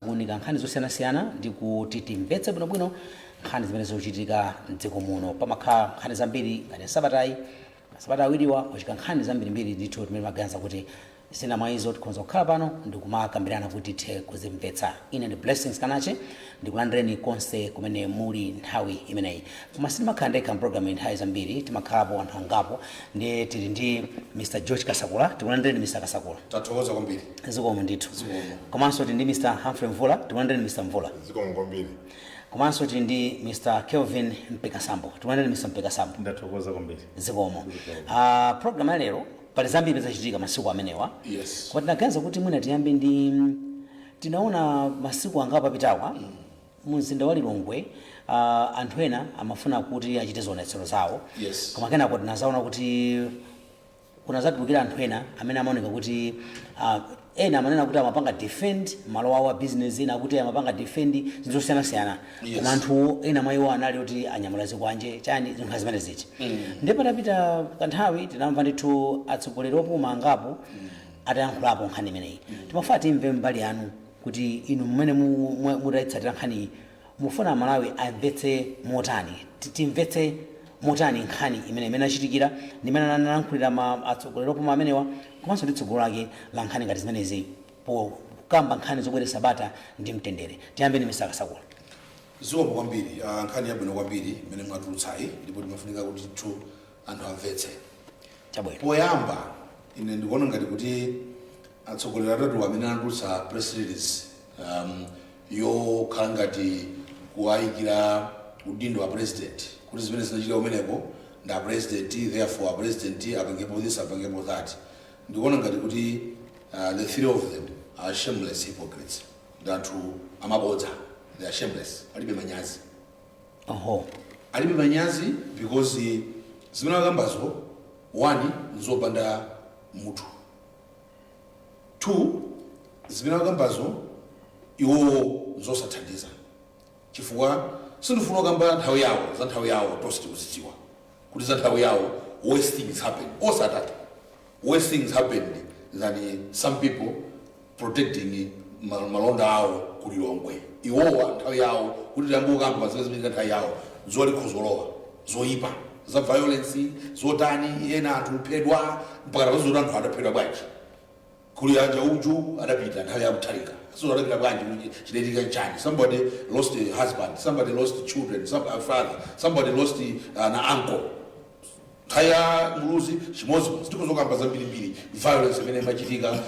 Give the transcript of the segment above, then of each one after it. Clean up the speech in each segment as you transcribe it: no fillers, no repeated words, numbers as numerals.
Kuunika nkhani zosiyanasiyana ndi kuti timvetse bwinobwino nkhani zimene zikuchitika mdziko muno. Pamakhala nkhani zambiri ngati sabatayi, masabata awiriwa kuchitika nkhani zambirimbiri ndithu, timene maganiza kuti zina mwa izo tikhoza kukhala pano ndikumakambirana kuti tithe kuzimvetsa. Ine ndi Blessings Kanache, ndikulandireni konse kumene muli nthawi imeneyi. Koma sindimakhala ndekha mpulogalamu iyi, nthawi zambiri timakhalapo anthu angapo. Ndiye tili ndi Mr George Kasakula. Tikulandireni, Mr Kasakula. Tathokoza kwambiri. Zikomo ndithu. Zikomo. Komanso tili ndi Mr Humphrey Mvula. Tikulandireni, Mr Mvula. Zikomo kwambiri. Komanso tili ndi Mr Kelvin Mpekasambo. Tikulandireni, Mr Mpekasambo. Ndathokoza kwambiri. Zikomo. Program ya lero, pali zambiri zachitika masiku amenewa. Koma tinaganiza kuti mwina tiyambe ndi, tinaona masiku angapo apitawa mu mzinda wa Lilongwe, anthu ena amafuna kuti achite zionetsero zawo. Koma kenako tinazaona kuti kunazatulukira anthu ena amene amaoneka kuti ena amanena kuti amapanga defend malo awo a business, ena akuti amapanga defend zinthu zosiyanasiyana. Koma anthu ena mwa iwo anali kuti anyamula zikwanje, chani, zinthu zimene zichi. Ndipo patapita kanthawi tinamva ndithu atsogoleri opuma angapo atayankhulapo nkhani imeneyi. Timafuna timve mbali yanu kuti inu mmene mutayitsatira nkhaniyi, mufuna Malawi amvetse motani, timvetse motani nkhani imene achitikira ndi imene analankhulira ma atsogoleri opuma amenewa, komanso ndi tsogolo lake la nkhani ngati zimenezi pokamba nkhani zobweretsa bata ndi mtendere. Tiyambe ndi Mr Kasakula. Zikomo kwambiri. Nkhani yabwino kwambiri imene mwatulutsayi, ndipo timafunika kuti tu anthu amvetse. Chabwino. Poyamba, ine ndikuona ngati kuti atsogoleri atatu amene anatulutsa press release yokhala ngati kuwayikira udindo wa president kuti zimene zinachitika kumeneko ndi a president, therefore a president apangepo this, apangepo that, ndikuona ngati kuti the three of them are shameless hypocrites. Ndi anthu amabodza. They are shameless, alibe manyazi. Alibe manyazi because zimene akambazo, one, nzopanda mutu; two, zimene akambazo iwowo nzosathandiza, chifukwa sindifuna kukamba nthawi yawo, za nthawi yawo tonse tikuzidziwa kuti za nthawi yawo worse things happen, osatata, worse things happened than some people protecting malonda awo ku Lilongwe. Iwowa nthawi yawo, kuti tiyambe zimene zimachitika nthawi yawo, zolikhozolowa zoyipa, za violence, zotani, ena anthu kuphedwa, mpaka tapazoti anthu adaphedwa bwanji. Kuli anja uju adapita nthawi ya Mutharika, so adapita bwanji, kuti chidachitika nchani? Somebody lost a husband, somebody lost children, a father, somebody lost an uncle. Nthawi ya Muluzi chimodzimodzi. Tikozokamba zambirimbiri, violence imene imachitika,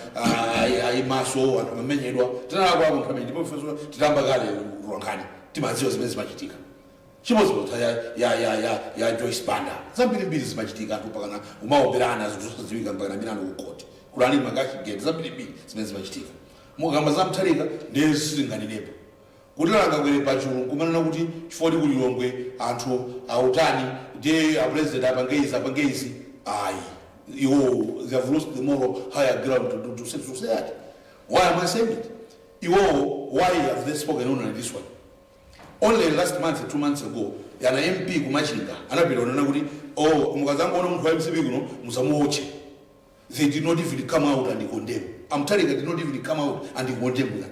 ayimaso anthu amamenyedwa, tinalakwako nthawi imene, ndipo ifenso titamba kale utolankhani timadziwa zimene zimachitika. Chimodzimodzi nthawi ya Joyce Banda, zambirimbiri zimachitika, anthu mpakana umaoperana, zinthu zosadziwika, mpakana milandu ku court, kulali makachigeti, zambirimbiri zimene zimachitika. Mukamba za Mutharika, ndiye sitinganenepo kuti langakwere pachulu nkumanena kuti chifukwa ku Lilongwe anthu autani, ndiye a president apange izi, apange izi. Ayi, iwo they have lost the moral higher ground to say that. Why am I saying it? Iwowo, why have they spoken only this one? Only last month, 2 months ago, yana MP kumachinga anapita kunena kuti, "Oh, mukazangoona munthu wa MCP kuno, musamuotche." They did not even come out and condemn. A Mutharika did not even come out and condemn that.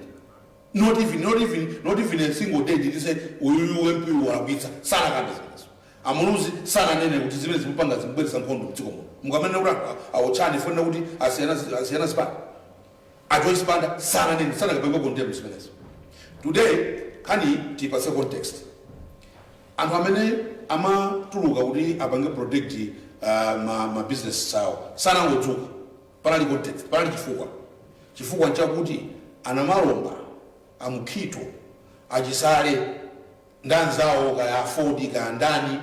Not even a single day did he say uyu MP walakwitsa. Sanakambe zimenezo. Amuluzi sananene kuti zimene zimupanga zimubweretsa nkhondo mdziko muno, mukamene kuti anthu awotchane fanira kuti asiyana, asiyana zipani. A Joyce Banda sananene, sanakapange condemn zimenezo. Today nkhani tiyipatse context. Anthu amene amatuluka kuti apange protect ma business awo sanangodzuka. Panali context, panali chifukwa. Chifukwa nchakuti anamalomba, amukhito, achisale ndi anzawo, kaya afodi, kaya ndani,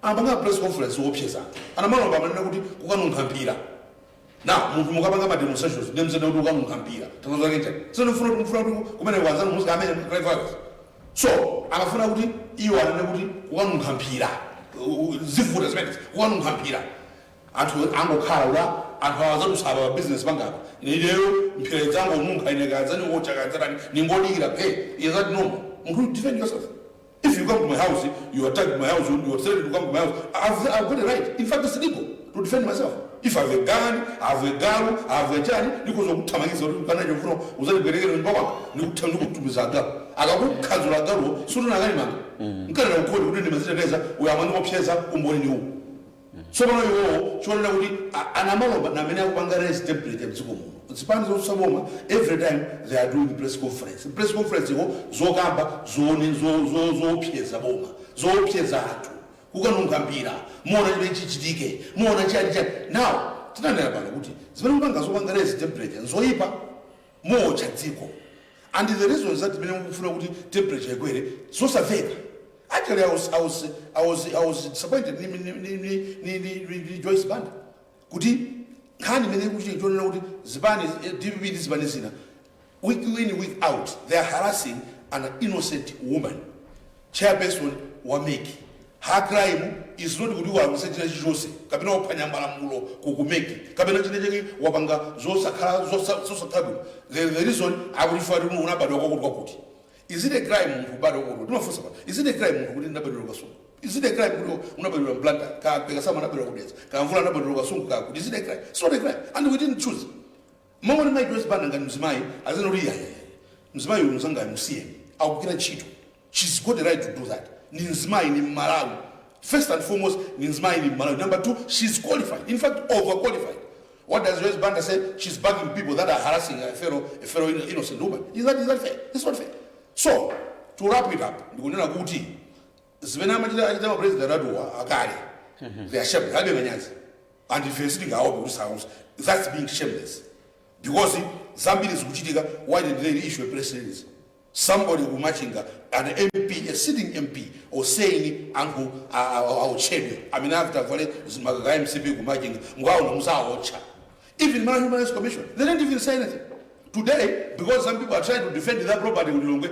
amapanga press conference woopseza anthu. Anamalomba amanena kuti kukanunkha mpira. Now munthu mukapanga ma demonstrations, ndiye mzene kuti ukanunkha mpira, tanthauzo lake nchani? Sindifuna kuti mufuna kuti kumene kwanzanu musika amene violence. So amafuna kuti iwo anene kuti kukanunkha mpira, zivuta zimenezi, kukanunkha mpira, anthu angokhala ula anthu awazatusaba pa business pangapa, ineyo mpira idzangonunkha, ine kadzaniocha, kadzatani, ningodikira phe. Is that normal? Munthu, defend yourself. If you come to my house, you attack my house, you threaten to come to my house, I've got a right, in fact it's legal to defend myself. If I have a gun, I have a galu, I have a chani, ndikhoza kuthamangisa kuti kanacho mfuno uzandibwerekera nyumba kwanga, ndikutumiza agalu. Akakukhadzula agaluwo, sutunakanimanga nkanena kukhoti kuti ndimaziteteza, uyo amandimopseza, umboni ndi uwu. Tsopano iwowo chionera kuti anamaloba namene akupanga raise temperature mdziko muno. Zipani zotsutsa every time they are doing press conference, press conference iko zokamba zone zoopseza boma, zoopseza anthu, kukanunkha mpira, muona chimene chichitike, muona chani chani. Now tinanena pano kuti zimene mupanga zopanga raise temperature nzoyipa, muotcha dziko. And the reason that imene mukufuna kuti temperature ikwere zosamveka. Actually, I was disappointed ni Joyce Banda kuti nkhani imene ikuchitika chonena kuti zipani DPP ndi zipani zina, week in, week out, they are harassing an innocent woman, chairperson wa MEC. Her crime is not kuti walakwitsa china chilichonse kapena waphwanya malamulo ku MEC kapena china chake wapanga zosakhala bwino. The reason akuti kuti unabadwa kwakuti kwakuti. Is it a crime munthu kubadwa kwakuti? Timafunsa pa, is it a crime munthu kuti ndinabadwira Kasungu? Is it a crime kuti unabadwira Blantyre? Ka Pekasama anabadwira Kudedza, ka Mvula anabadwira Kasungu, ka kuti, is it a crime? It's not a crime, and we didn't choose. Mamoni mai Joyce Banda ngati mzimayi azina kuti iya, mzimayi uyu mzangayi musiye akugwira ntchito. She's got the right to do that. Ni mzimayi, ni Mmalawi. First and foremost, ni mzimayi, ni Mmalawi. Number two, she's qualified, in fact overqualified. What does Joyce Banda say? She's backing people that are harassing a fellow innocent woman. Is that fair? It's not fair. So to wrap it up, ndikunena kuti zimene amachita achita ma president atuwa akale, they are shameless, alibe manyazi, and ife sitingaope kuti sausa. That's being shameless, because zambiri zikuchitika. Why did they issue a press release? Somebody kumachinga, an MP, a sitting MP, or saying anthu aotchedwe amene after avale makaka MCP kumachinga mukaona musaotcha. Even Malawi Human Rights Commission, they didn't even say anything today, because some people are trying to defend their property ku Lilongwe,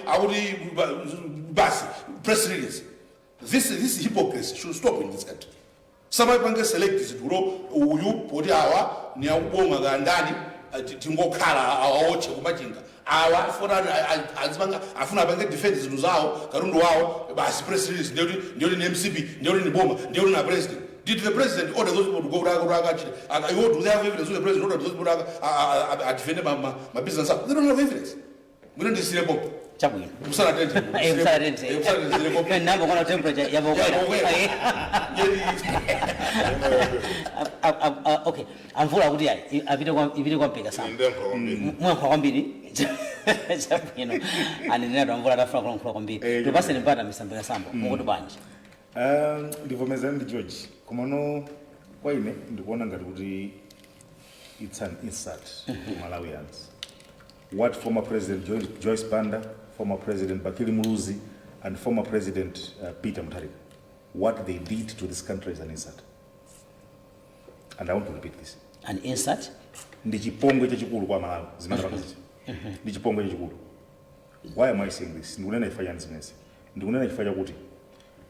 akuti basi press release. This hypocrisy should stop in this country. Samapange select zinthu, uyu poti awa ni akuboma kandani, tingokhala awaotche kumachinga awa afuna azipanga afuna apange defend zinthu zawo, katundu wawo, basi press release, ndiyoti ni MCP, ndiyoti ni boma, ndiyoti na president. Did the president order those people to go to akachita? Do they have evidence the president ordered those people to defend ma business awo? They don't have evidence. Mwina ndisirepo. Chabwino. Musanatenthe. Musanatenthe. Musanatenthe. Namba kona temperature yabokwera. Yabokwera. Okay, amvula kuti ayi apite kwa ipite kwa mpika sana. Ndiyankhula kwambiri. Mwayankhula kwambiri, chabwino. Anenera amvula atafuna kulankhula kwambiri. Tupaseni mpata misambika sambo, mukuti bwanji? Ndivomerezana ndi George, komano kwa ine ndikuona ngati kuti it's an insult to Malawians what former President Joyce Banda, former President Bakili Muluzi and former President Peter Mutharika, what they did to this country is an insult, and I want to repeat this. An insult. Ndi chipongwe chachikulu kwa Malawi zimene zapangezi, ndi chipongwe chachikulu. Why am I saying this? Ndikunena chifukwa chani zimenezi? Ndikunena chifukwa chakuti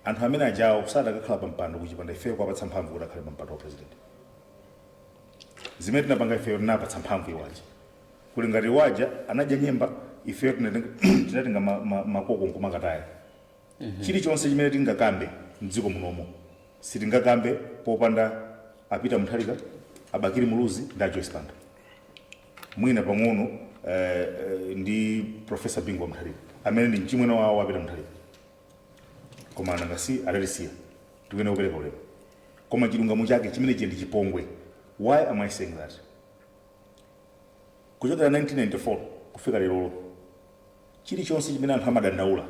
anthu amene ajawo sadakakhala pa mpando kuchipanda ifeyo kuwapatsa mphamvu kuti akhale pa mpando wa president. Zimene tinapanga ifeyo, tinapatsa mphamvu iwaja kuli ngati waja anadya nyemba, ifeyo tinatenga makoko nkumakataya. Chilichonse chimene tingakambe mdziko munomo sitingakambe popanda a Peter Mutharika, a Bakili Muluzi ndi a Joyce Banda, mwina pang'ono ndi Professor Bingu wa Mutharika amene ndi mchimwene wawo wa Peter Mutharika, koma nangasi adatisiya, tikuyenera kupereka ulemu. Koma chilungamo chake chimene chiye ndi chipongwe. Why am I saying that? Kuchokera 1994 kufika lerolo, chilichonse chimene anthu amadandaula,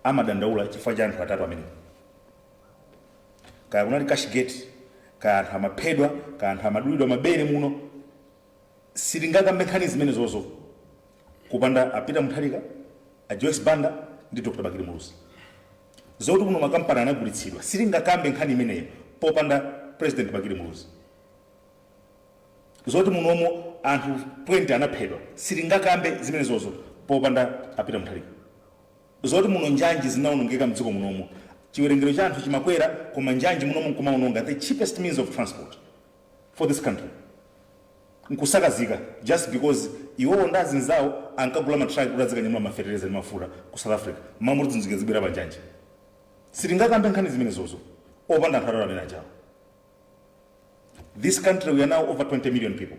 amadandaula chifukwa cha anthu atatu amene, kaya kunali Cashgate, kaya anthu amaphedwa, kaya anthu amadulidwa mabere muno, sitingakambe nkhani zimene zozo kupanda a Peter Mutharika, a Joyce Banda ndi Dr Bakili Muluzi. Zoti kuno makampani anagulitsidwa, sitingakambe nkhani imeneyo popanda President Bakili Muluzi. Zoti munomo anthu 20 anaphedwa, sitingakambe zimene zozo popanda a Peter Mutharika. Zoti muno njanji zinawonongeka mdziko munomo, chiwerengero cha anthu chimakwera koma njanji munomo nkumaononga the cheapest means of transport for this country nkusakazika, just because iwowo ndi azinzawo ankagula matraki kuti azikanyamula mafetereza ndi mafuta ku South Africa, mamuti zinzike zibwera pa njanji, sitingakambe nkhani zimene zozo opanda anthu atatu amene ajawo. This country, we are now over 20 million people.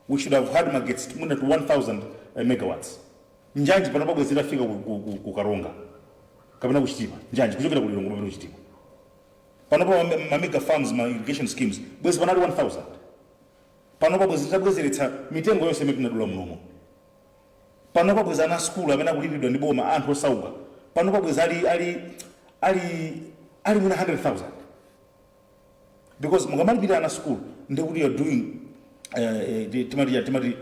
We should have had magetsi mwina to 1000 megawatts. Njanji pano bwezi itafika ku Karonga kapena ku Chitipa. Njanji kuchokera ku Lilongwe kupita ku Chitipa. Panopa ma mega farms, ma irrigation schemes, bwezi panali 1000. Panopa bwezi titabwezeretsa mitengo yonse imene tinadula munomo. Panopa bwezi ana sukulu amene akulipiridwa ndi boma, anthu osauka, panopa bwezi ali mwina 100,000, because mukamalipira ana sukulu ndekuti you're doing timati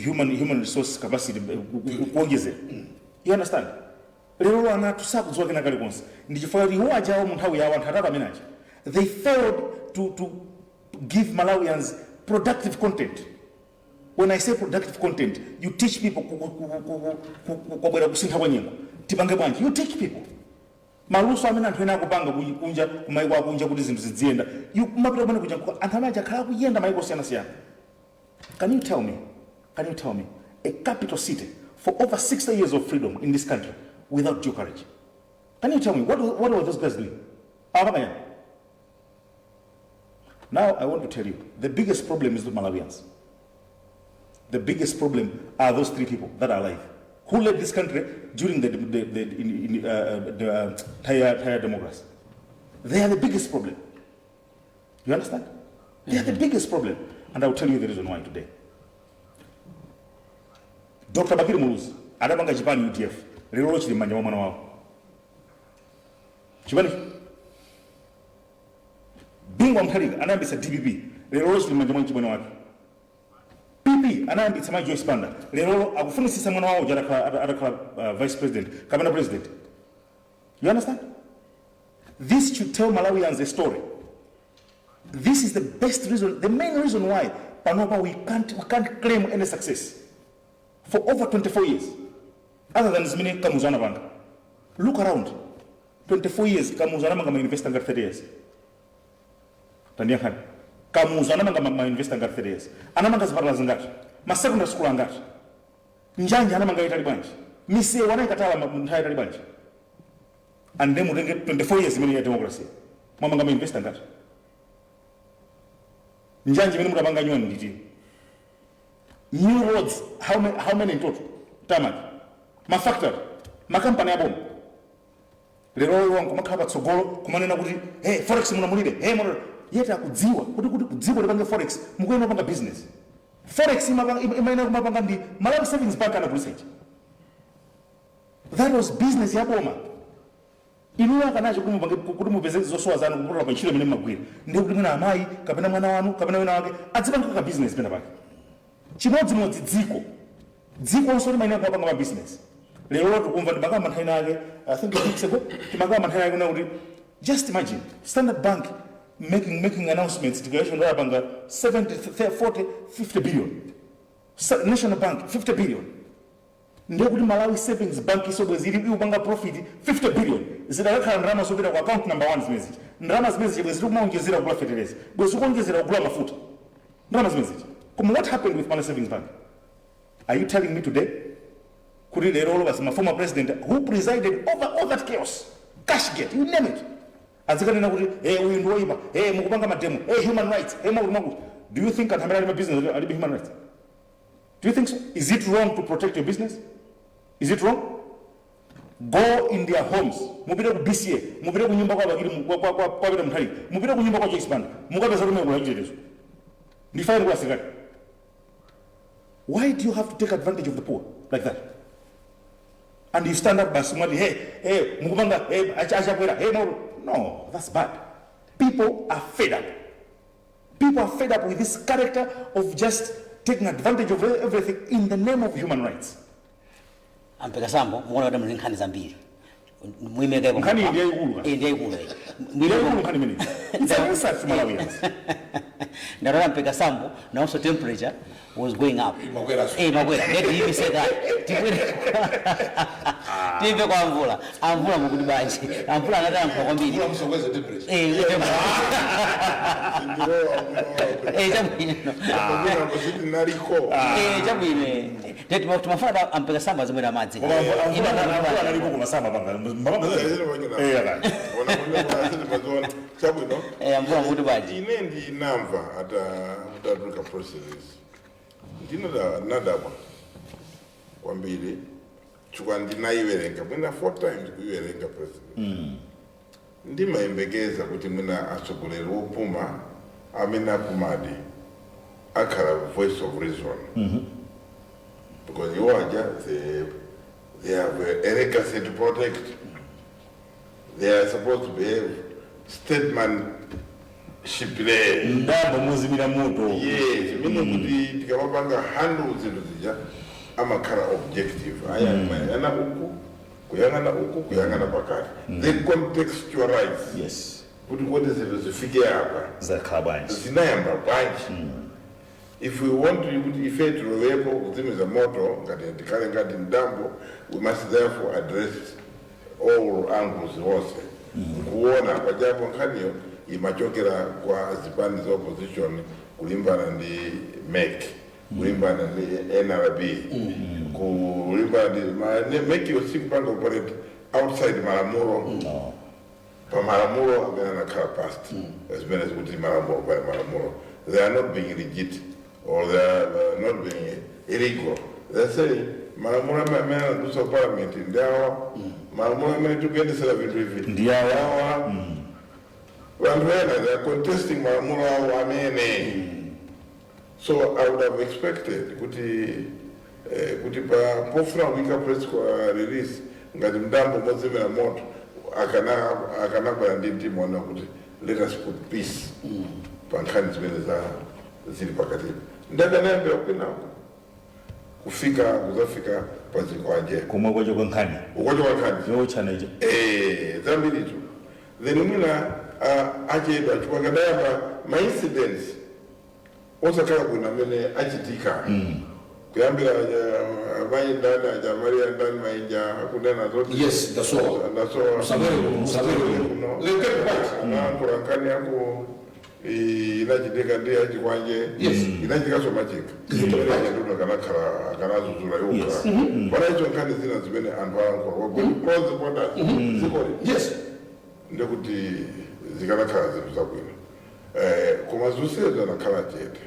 human resource capacity kuonjezera. You understand? Lero ana athu sakudziwa kena kalikonse. Ndi chifukwa kuti iwo ajawo mu nthawi yawo, anthu atatu amene aja, they failed to give Malawians productive content. When I say productive content, you teach people kwabwera kusintha kwa nyengo, tipange bwanji. You teach people maluso amene anthu ena akupanga kunja, kumaiko akunja, kuti zinthu ziziyenda. Kumapita kumene kuja, anthu amene ajakhala akuyenda maiko osiyanasiyana. Can you tell me, can you tell me a capital city for over 60 years of freedom in this country without dual carriage? Can you tell me what were those guys doing? Awapanga? Now I want to tell you, the biggest problem is the Malawians. The biggest problem are those three people that are alive, who led this country during the entire democracy. They are the biggest problem. You understand? They are the biggest problem. And I will tell you the reason why today. Dr. Bakili Muluzi adapanga chipani UDF, lero chili m'manja mwa mwana wawo. Chipani Bingu wa Mutharika anayambitsa DPP, lero chili m'manja mwa mchimwene wake. PP anayambitsa mai Joyce Banda, lero akufunisisa mwana wawo uja atakhala vice president kapena president. You understand? This should tell Malawians a story. This is the best reason, the main reason why panopa we can't claim any success for over 24 years, other than zimene Kamuzu anapanga. Look around, 24 years, Kamuzu anamanga ma university ngati 30 years? Tandiyankhani. Kamuzu anamanga ma university ngati 30 years? Anamanga zipatala zingati? Ma secondary school angati? Njanji anamanga itali bwanji? Misewu anayikatala nthawi itali bwanji? And then mutenge 24 years imene ya democracy, mwamanga ma university angati? Njanji imene mutapanga nyuwani nditi? New roads, how many in total? Tarmac, ma factory, makampani aboma. Lero iwo nkumakhala patsogolo kumanena kuti, "Hey, forex munamulibe, hey, muna." Yet akudziwa kuti dziko lipange forex mukuyenera kupanga business. Forex imayenera kumapanga ndi Malawi Savings Bank. Anagulitsa ichi, that was business ya boma. Inuyo akanacho kuti mupange kuti mupeze zosowa zanu kupatula pa ntchito imene mmagwira, ndiye kuti mwina amayi kapena mwana wanu kapena wina wake adzipanga ka business pena pake. Chimodzimodzi dziko, dzikonso limayenera kumapanga ma business. Lero lo tikumva, ndimakamba nthawi nake, I think 2 weeks ago, timakamba nthawi nake kuna kuti just imagine Standard Bank making announcements, declaration, apanga 70, 40, 50 billion. National Bank 50 billion. Ndiye kuti Malawi Savings Bank isobwezi ili ikupanga profit 50 billion, zidakakhala ndalama zopita ku account number 1 zimenezi. Ndalama zimenezi bwezi tikumaonjezera kugula fetereza, bwezi tikuonjezera kugula mafuta, ndalama zimenezi. Koma what happened with Malawi Savings Bank? Are you telling me today kuti lero all of us, my former president who presided over all that chaos, Cashgate, you name it, azikanena kuti, "Hey, uyu ndi woyipa, hey, mukupanga ma demo, hey, human rights, hey, mwakuti mwakuti"? Do you think anthu amene ali ma business alibe human rights? Do you think so? Is it wrong to protect your business? Is it wrong? Go in their homes. Mupite ku BCA, mupite ku nyumba kwa Bakili, kwa Peter Mutharika, mupite ku nyumba kwa Joyce Banda, mukapeza kuti mukula chitetezo. Ndi fine kwa asilikali. Why do you have to take advantage of the poor like that? And you stand up basi mwati, "Hey, hey, mukupanga, hey, achakwera, hey, no." No, that's bad. People are fed up. People are fed up with this character of just taking advantage of everything in the name of human rights. Ampekasambo, mukuona kuti muli nkhani zambiri. Muimeke. Nkhani iyi ndiye ikulu. Iyi ndiye ikulu iyi. Ndiye nkhani imeneyi. It's an insult to Malawians. Ndatola Mpekasambo, nawonso temperature. was going up. Imakweraso. Imakwera. Ndeti imiseka. Tikwere. Timve kwa Amvula. Amvula mukuti bwanji. Amvula anatayankhula kwambiri. Mvula musakweze temperature. Eh, chabwino. Naliko. Chabwino. Ndeti timafuna ampeka samba zimwera madzi. Koma Amvula analipo kumasamba panga mapanga akati. Chabwino. Amvula mukuti bwanji. Ine ndinamva ata kutatuluka processes, ndinadabwa kwambiri chifukwa ndinayiwerenga mwina four times kuiwerenga president. Ndimayembekeza kuti mwina atsogoleri wopuma amene apumadi akhala voice of reason, because iwo aja they have a legacy to protect. They are supposed to behave statesmanship there. Ndambo muzimira moto. Yes, imene kuti tikamapanga handle zinthu zija amakhala objective, ayang'ana uku, kuyang'ana uku, kuyang'ana pakati, they contextualize kuti zinthu zifike apa Zakhala bwanji? Zinayamba bwanji? If we want to kuti ife tilowepo kudzimiza moto ngati tikhale ngati mdambo, we must therefore address all angles onse nkuona pajapo nkhaniyo imachokera kwa zipani za opposition kulimbana ndi MEC, kulimbana ndi NRB, kulimbana ndi MEC yonse kupanga operate outside malamulo, pa malamulo amene anakhala past zimene zikuti malamulo pali malamulo. They are not being legit or they are not being illegal. They say malamulo amene anadusa parliament ndi awa, malamulo amene tikuyendesera vinthu ivi Ndi awa. Awa. Vanthu ena, they are contesting malamulo awo amene. So I would have expected kuti pa pofuna kuika press release ngati mdambo modzimira moto, akanabwera ndi mtima ona kuti let us put peace pa nkhani zimene za zili pakati. Ndakanayambira kwinako kufika kuzafika pa zikwanje. Komwe kwacho kwa nkhani. Ukwacho kwa nkhani. Yotchana ija. Zambirizo. Then mwina achedwa chifukwa kadayamba ma incidents osakhala bwino amene achitika kuyambira mayi ndani aja, Maria ndani maija akunena zoti Yes, ndasowa. Ndasowa. Musabwere kuno, musabwere kuno. They kept quiet. Anayankhula nkhani yako inachitika ndi achikwanje. Inachitikaso Machinga ndudu akanakhala akanazuzula yokha. Pana izo nkhani zina zimene anthu ayankhula, we're going to close the borders zikoli, ndekuti zikanakhala zinthu zabwino. Koma zonsezo anakhala chete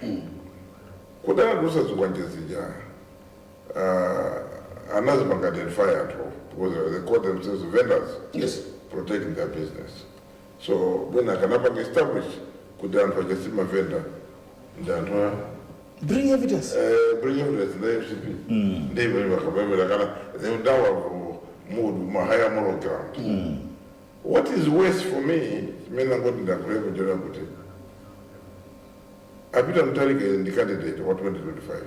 kuti anadusa zikwanje zija, anazipanga identify anthu because they call themselves vendors protecting their business. So bwina akanapanga establish kuti anthu aja si mavenda, ndi anthu Bring evidence. Bring evidence ndi MCP, ndi imene vakamemera kana they would now have moved ma higher moral ground. What is worse for me, chimene angoti ndakulepo njona kuti a Peter Mutharika ndi candidate wa 2025.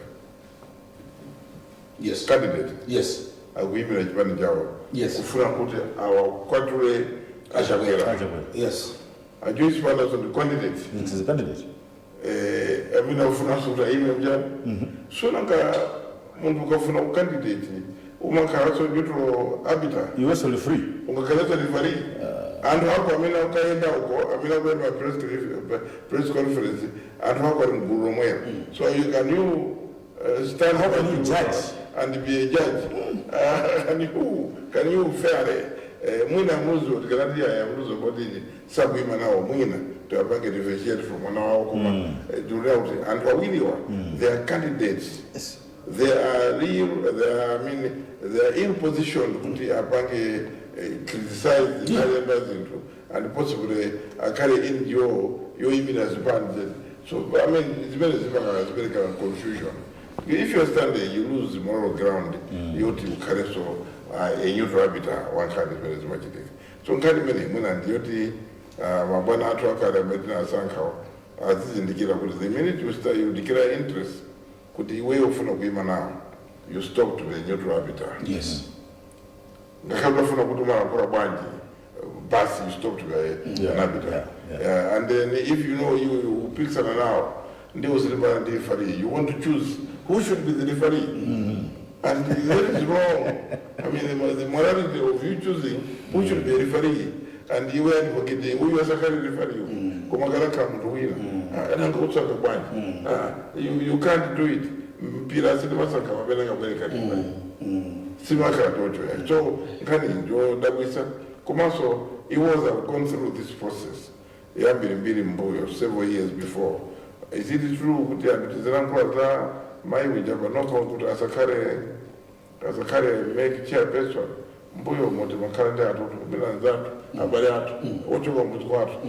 Candidate akuyimira chipani chawo kufuna kuti awakwatule Achakwera. Achakwera. A Joyce Bandaso ndi candidate. This is a candidate. Amene akufunanso kuti ayime mchani. So nanga munthu ukafuna ucandidate umakhalanso neutral arbiter? Iwenso uli free. Ungakhalanso referee? Anthu ako amene akayenda uko, amene akuyenda press conference, anthu ako ali mgulu lomwelo. So you can you stand How can you judge? And be a judge? Can you fairly mwina muzo tikanati aya muzo kotini sakuyima nawo, mwina tiwapange differentiate from mwana wawo, koma tikunena kuti anthu awiriwa, they are candidates. They are real, they are, I mean, they are in position kuti apange criticize alemba zinthu and possibly akhale NGO yoyimira zipani. So I mean, zimene zipanga zipereka confusion. If you're standing, you lose moral ground yoti ukhalenso a neutral arbiter wa nkhani zimene zimachitika. So nkhani imene mwina ndiyoti mabwana athu akale amene tinasankhawo azizindikira kuti the minute you start, you declare interest kuti iweyo ufuna kuyima nawo, you stop to be a neutral arbiter. Ngakhale unafuna kuti umalankhula bwanji, basi, you stop to be an arbiter. And then if you know you upikisana nawo, Ndi uzilimbana ndi referee. You want to choose who should be the referee, and that is wrong. I mean, the morality of you choosing who should be a referee and iwe advocate uyu asakhale referee, koma kalakhala munthu wina, ananga utsankha bwanji? You can't do it. Mpira sitimasankha pamene ngabwereka referee, simakhala chocho. So nkhani njodabwisa, komanso it was have gone through this process yambirimbiri mbuyo, several years before. Is it true kuti anthu tizilankhula za mayi uja panopo kuti asakhale MEC chairperson? Mbuyo moti makhala ndi anthu kumene anzathu, abale athu ochoka mudzi kwathu.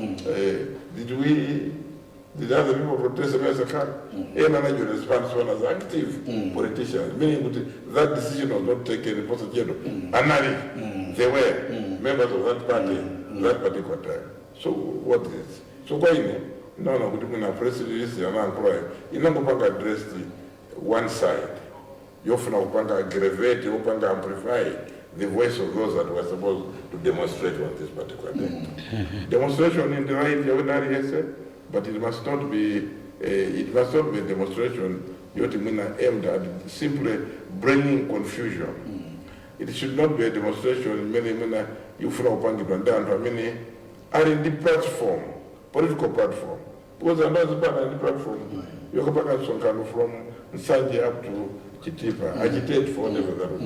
Did other people protest amene asakhale? Ena anajoina zipani sona as active politicians, meaning kuti that decision was not taken posachedwa. Anali, they were members of that party that particular time. So what is, so kwa ine naona kuti mwina press release anayankhulayo inangopanga address one side, yofuna kupanga aggravate, yopanga amplify the voice of those that were supposed to demonstrate on this particular day. Demonstration in the right ya wina aliyense, but it must not be a demonstration yoti mwina aimed at simply bringing confusion. It should not be a demonstration imene mwina ikufuna kupangidwa ndi anthu amene ali ndi platform, political platform, because anthu azipana ndi platform yokapanga msonkhano from Nsanje up to Chitipa, agitate for whatever that was.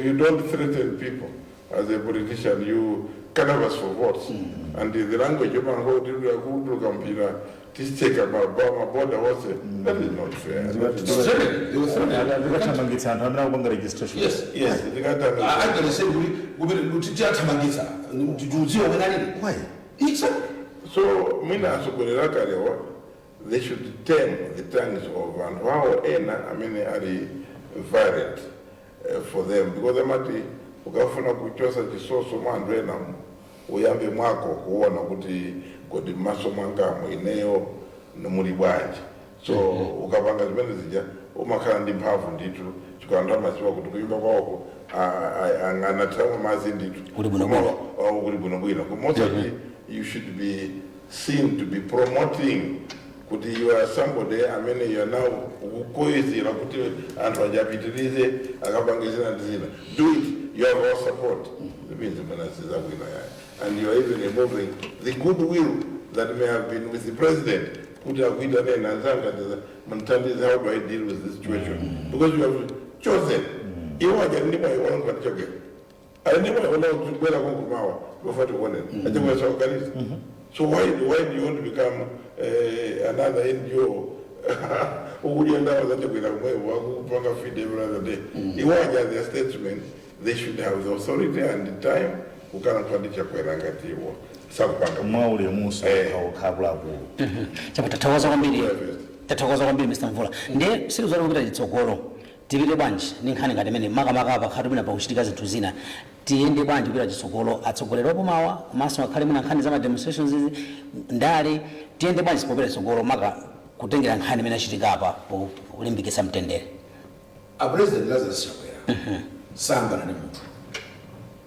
You don't threaten people as a politician. You canvass for votes, and the language yopanga kuti kutuluka mpira ticheka maboda wose, that is not fair. That is not Threatening. They were threatening. Tikathamangitsa anthu amene akupanga registration. Yes. Tikathamangitsa. Actually said kuti kuti tiyathamangitsa, tiudziwa umene alili. Why? Exactly. So mwina atsogoleri akalewa, they should tame the tongues of anthu awo ena amene ali violent for them, because amati ukafuna kuchosa chisoso mwa anthu ena, uyambe mwako kuona kuti kodi m'maso mwangamo ineyo muli bwanji. So ukapanga zimene zija umakhala ndi mphamvu ndithu, chifukwa anthu amadziwa kuti kuyimba kwawoko anathamo madzi ndithu. Kuli bwinobwino. Kuli bwinobwino. Koma osati you should be seen to be promoting kuti you are somebody amene you are now ukukoyezera kuti anthu ajapitirize akapange zina ndi zina. Do it, you have our support. It means zimene sizabwino yayo, and you are even removing the goodwill that may have been with the president kuti akuita nena anzanga mnthandize, how do I deal with this situation? Because you have chosen iwo aja ndi mwayi wangu atichokera ali ndi mwayi ona kubwera konkumawa bafati kuonera achakwesa kuganiza. So why do you want to become another NGO ukudya ndawo zachakwera kumwepo wakupanga feed every other day? Iwo aja, their statesmen, they should have the authority and the time kukana ndi Chakwera ngati iwo sakupanga. Mwaulemuso. Akuluakulu. Chapo, tathokoza kwambiri, tathokoza kwambiri, Mr Mvula. Ndiye sikuzoti kupita chitsogolo tipite bwanji ndi nkhani ngati imene, makamaka pakhatu mwina pakuchitika zinthu zina? Tiyende bwanji kupita chitsogolo, atsogoleri opomawa komanso akhale mwina nkhani za ma demonstrations izi, ndale, tiyende bwanji popita chitsogolo, maka kutengera nkhani imene achitika apa polimbikitsa mtendere? A President Lazarus Chakwera sambana ndi munthu.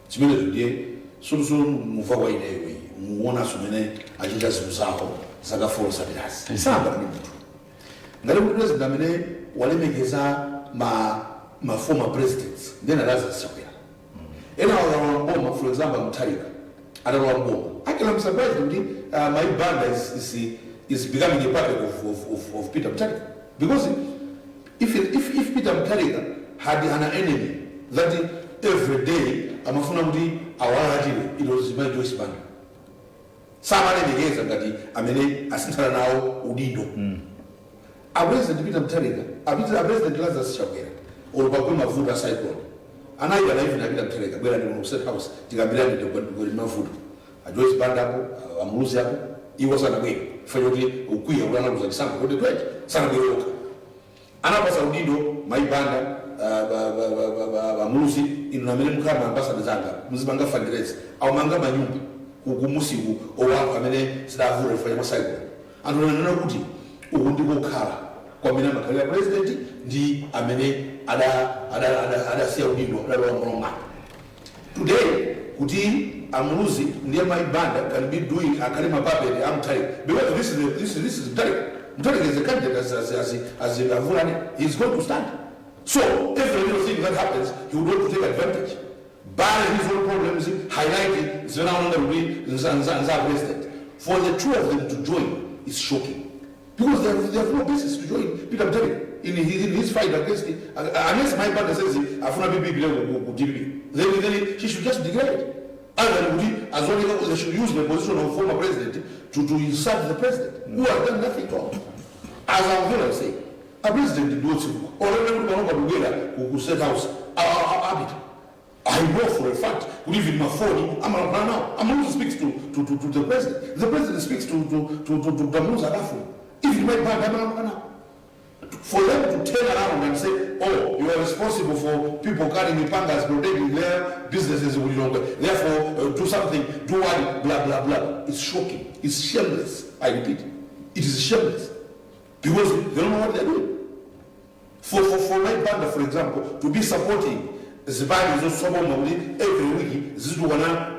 Chimenecho ndiye soluso mumva kwa ineyo iyi, muonanso mene achita zinthu zawo zaka 4 zapitazi, sambana ndi munthu. Ngati kuti president amene walemekeza ma former presidents ndena Lazarus Chakwera. Ena wakalowa mboma, for example Mutharika atalowa mboma, actually I'm surprised kuti my Banda is becoming a puppet of Peter Mutharika, because if Peter Mutharika had an enemy that every day amafuna kuti awalatire, it was my Joyce Banda. Samalemekeza ngati amene asinthana nawo udindo. A President Peter Mutharika, a President Lazarus Chakwera, olo pagwe mavuto a cyclone, anayitana even a Peter Mutharika, "Bwera ndi kuno State House, tikambirane ndi mavuto." A Joyce Banda apo, amuluzi apo, iwo sanabwere chifukwa choti ukwiya kuti analuza chisankho 2020, sanabwere okha. Anapasa udindo maibanda, amuluzi, "Inu amene mukhala ma ambassador zanga, muzipanga fundraise." Awamanga manyumba kumusiku owanthu amene sidavuta chifukwa cha ma cyclone. Anthu ananena kuti uku ndikokhala kwamene amakhalira president ndi amene adasiya udindo, adalowa m'malo mwake. Today kuti amuluzi ndiye maibanda can be doing, akhale ma puppet a Mutharika, because this is Mutharika. Mutharika is a candidate as Mvula, he's going to stand. So every little thing that happens, he would want to take advantage. Bar his own problems, highlight zinaonga kuti nza president. For the two of them to join is shocking. Because they have no basis to join Peter Mutharika in his fight against unless my partner says afuna BB ku DPP. Then she should just declare it. Other than kuti as long as they should use the position of former president to insult the president, who has done nothing wrong. As I'm going to say, a president ndiwotsiruka olene kuti panopa kubwera ku State House apita. I know for a fact kuti even mafoni amalankhula nawo. Amaluzi speaks to the president. The president speaks to Damuza Adafu. Even my bank amalankhula nawo. For them to turn around and say, "Oh, you are responsible for people carrying pangas, protecting their businesses in Lilongwe, therefore do something, do what, blah, blah, blah." It's shocking. It's shameless. I repeat, it is shameless. Because they don't know what they're doing. For my banda, for example, to be supporting zipani zosoma kuti every week zitukwana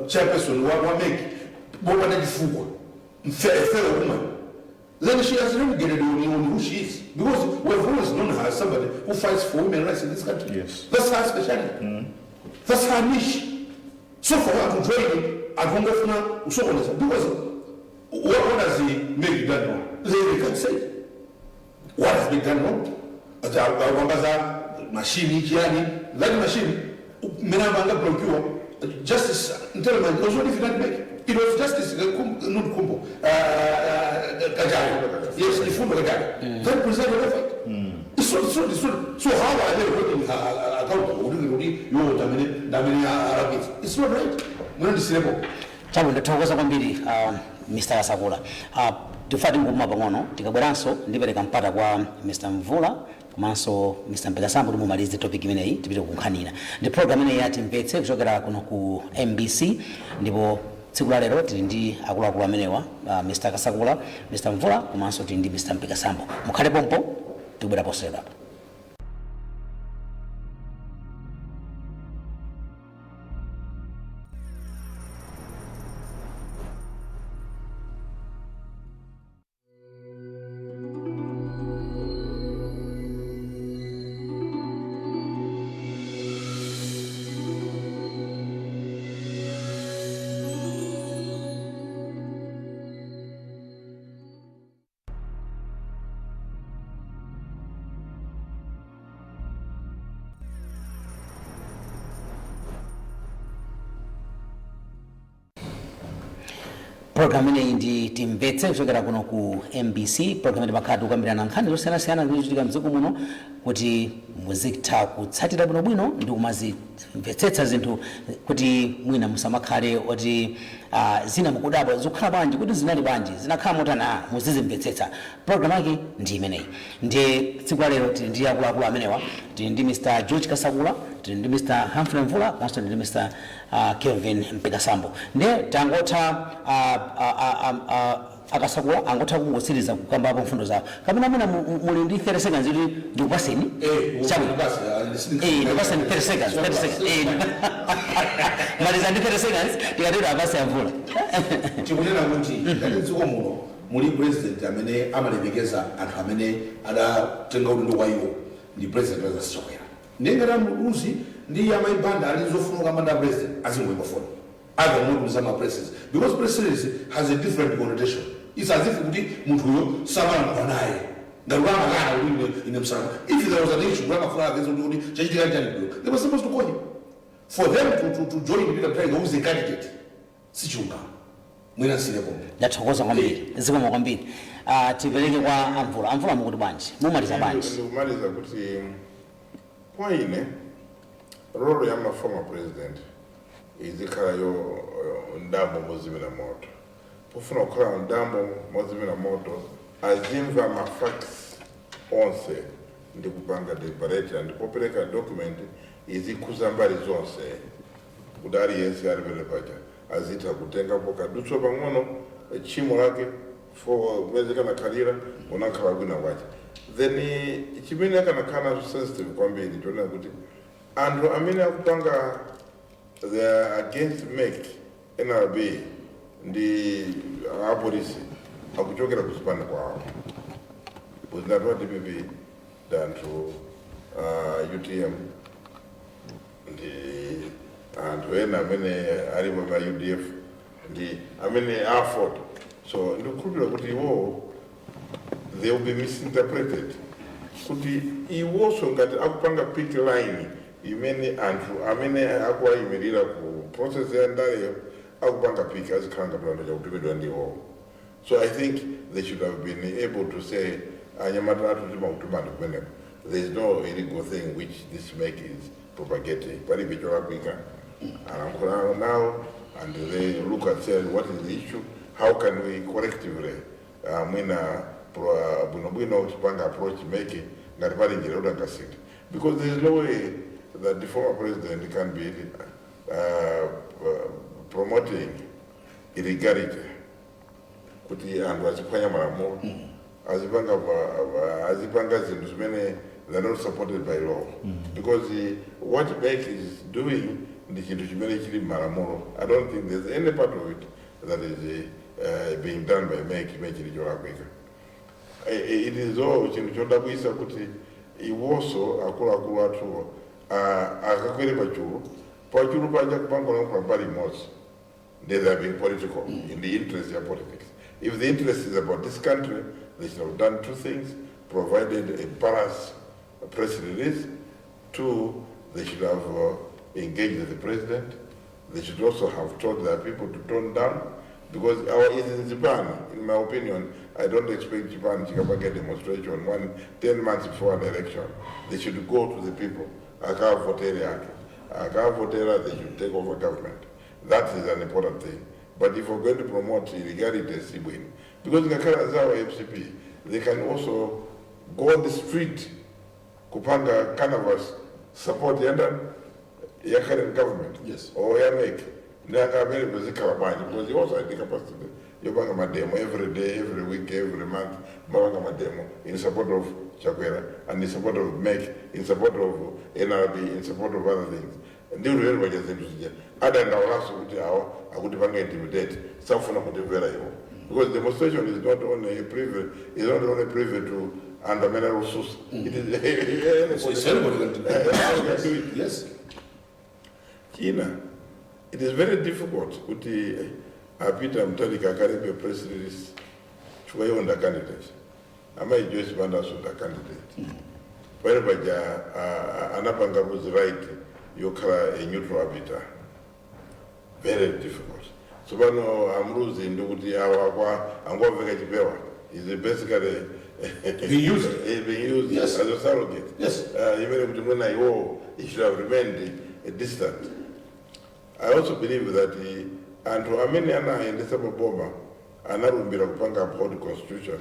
chairperson wa MEC popanda chifukwa, fellow woman, then she has relegated on who she is. Because we've always known her as somebody who fights for women rights in this country. That's her specialty. That's her niche. So for her to join it, akungofuna usokoneza. Because what has he made done wrong? They can't say it. What has been done wrong? Kwamba za machine chiyani, that machine, mene amanga procure, Justice Mtalimanja was not even make. It was Justice not Kumbo, Kachale. Yes, Chifundo Kachale. That presided over it. It's not, so how are they holding her accountable? Kuti iwo ndamene ndamene arapitsa. It's not right. Mwina ndisirepo. Chabwino, ndathokoza kwambiri Mr. Kasakula. Tifati nguma pang'ono, tikabweranso ndipereka mpata kwa Mr. Mvula komanso Mr. Mpekasambo kuti mumalize topic imeneyi, tipite kunkhanira. Ndi program imeneyi yati Mvetse kuchokera kuno ku MBC, ndipo tsiku la lero tili ndi akuluakulu amenewa, Mr. Kasakula, Mr. Mvula komanso tili ndi Mr. Mpekasambo. Mukhale pompo, tikubwera posachedwapa. Program ineyi ndi Timvetse kuchokera kuno ku MBC. Program imene timakhala tikukambirana nkhani zosiyanasiyana zimene zikuchitika mdziko muno kuti muzitha kutsatira bwinobwino ndi kumazimvetsetsa zinthu, kuti mwina musamakhale oti zina mukudabwa zikukhala bwanji, kuti zinali bwanji, zinakhala motani, muzizimvetsetsa. Program yake ndi imeneyi. Ndiye tsiku la lero tili ndi akuluakulu amenewa: tili ndi Mr. George Kasakula, tili ndi Mr. Humphrey Mvula komanso tili ndi Mr. Kelvin Mpekasambo. Ndiye tangotha akasakula angotha kungotsiriza kukambapo mfundo zawo, kapena mwina muli ndi 30 seconds kuti ndikupaseni? Chabwino. Ndikupaseni 30 seconds, 30 seconds. Maliza ndi 30 seconds, tikatero apase amvula. Tikunena kuti ngati mdziko muno muli president amene amalemekeza anthu amene adatenga udindo kwa iwo, ndi President Lazarus Chakwera. Ndiye ngati amuuzi ndi amaibanda ali zofuna kukamba president, azingoyimba foni other not ma press, because press release has a different connotation. It's as if kuti munthuyo samalankhula naye, ngati amakana kuti ine msana. If there was an issue kuti amafuna apeze kuti chachitika chani bwino, they were supposed to call him. For them to join Peter Mutharika, who is a candidate, sichilungamo. Mwina nsilepo. Ndathokoza kwambiri, zikomo kwambiri. Tipereke kwa amvula. Amvula, mukuti bwanji? Mumaliza bwanji? Ndikumaliza kuti kwa ine role ya ma former president izikhala yo ndambo mozimira moto. Pofuna kukhala ndambo mozimira moto, azimva ma facts onse ndi kupanga deliberate, ndipopereka document izikhuza mbali zonse, kuti aliyense ali pene paja azitha kutengapo kadutswa pang'ono tchimo lake for kumene kanakhalira unakhala kwina kwacha. Then chimene akanakhala nacho sensitive kwambiri, chonena kuti anthu amene akupanga, they are against MEC, NRB ndi apolisi. Akuchokera kuzipani kwawo. Bwezi wa DPP ndi anthu UTM ndi anthu ena amene alipo pa UDF ndi amene AFORD. So ndikukhulupirira kuti iwowo, they will be misinterpreted kuti iwonso ngati akupanga pick line imene anthu amene akuwayimirira ku process ya ndaleyo akupanga pick, azikhala ngati anthu chakutumidwa ndi iwowo. So I think they should have been able to say, "Anyamata athu, timakutumani kumeneko. There is no illegal thing which this MEC is propagating. Palibe cholakwika." Alankhula nawo and they look and say, "What is the issue? How can we collectively mwina bwinobwino tipanga approach MEC ngati pali njira yoti angasinthe?" Because there is no way that the former president can be promoting illegality, kuti anthu aziphwanya malamulo, azipanga zinthu zimene they're not supported by law, because what MEC is doing ndi chinthu chimene chili m'malamulo. I don't think there's any part of it that is being done by MEC chimene chili cholakwika. It is all chinthu chodabwisa kuti iwonso akuluakulu athuwo akakwere pachulu paja kupangolankhula mbali imodzi. They are being political in the interest of politics. If the interest is about this country, they should have done two things: provided a balanced press release. Two, they should have engaged the president. They should also have told their people to tone down, because our is in Japan, in my opinion, I don't expect Japan to come and get demonstration 10 months before an election. They should go to the people. Akavotere anthu. Akavotera, they should take over government. That is an important thing. But if we're going to promote illegality, sibwino. Because ngakhala zawo MCP, they can also go on the street kupanga canvas support yandani, ya current government or ya MEC. Ndanga kuzikhala bwanji? Because you also had the capacity yopanga mademo every day, every week, every month, mapanga mademo in support of Chakwera and in support of MEC, in support of NRB, in support of other things. Ndiwo lero paja zinthu zija adandaulaso kuti awa akuti panga intimidate, safuna kutimvera iwo, because demonstration is not only a privilege, is not only privy to anthu amene akususa. It is So it's anybody can do Anybody can do it. China, it is very difficult kuti a Peter Mutharika akalembe press release chifukwa iwo nda candidate. Amayi Joyce Bandaso nda candidate. Pamene paja anapanga lose right yokhala a neutral arbiter. Very difficult. Tsopano a Muluzi ndikuti awa kwa angomveka chipewa is basically Being used. Being used as a surrogate. Imene kuti mwina iwo, he should have remained distant. I also believe that anthu amene anayendesa maboma analumbira kupanga uphold constitution,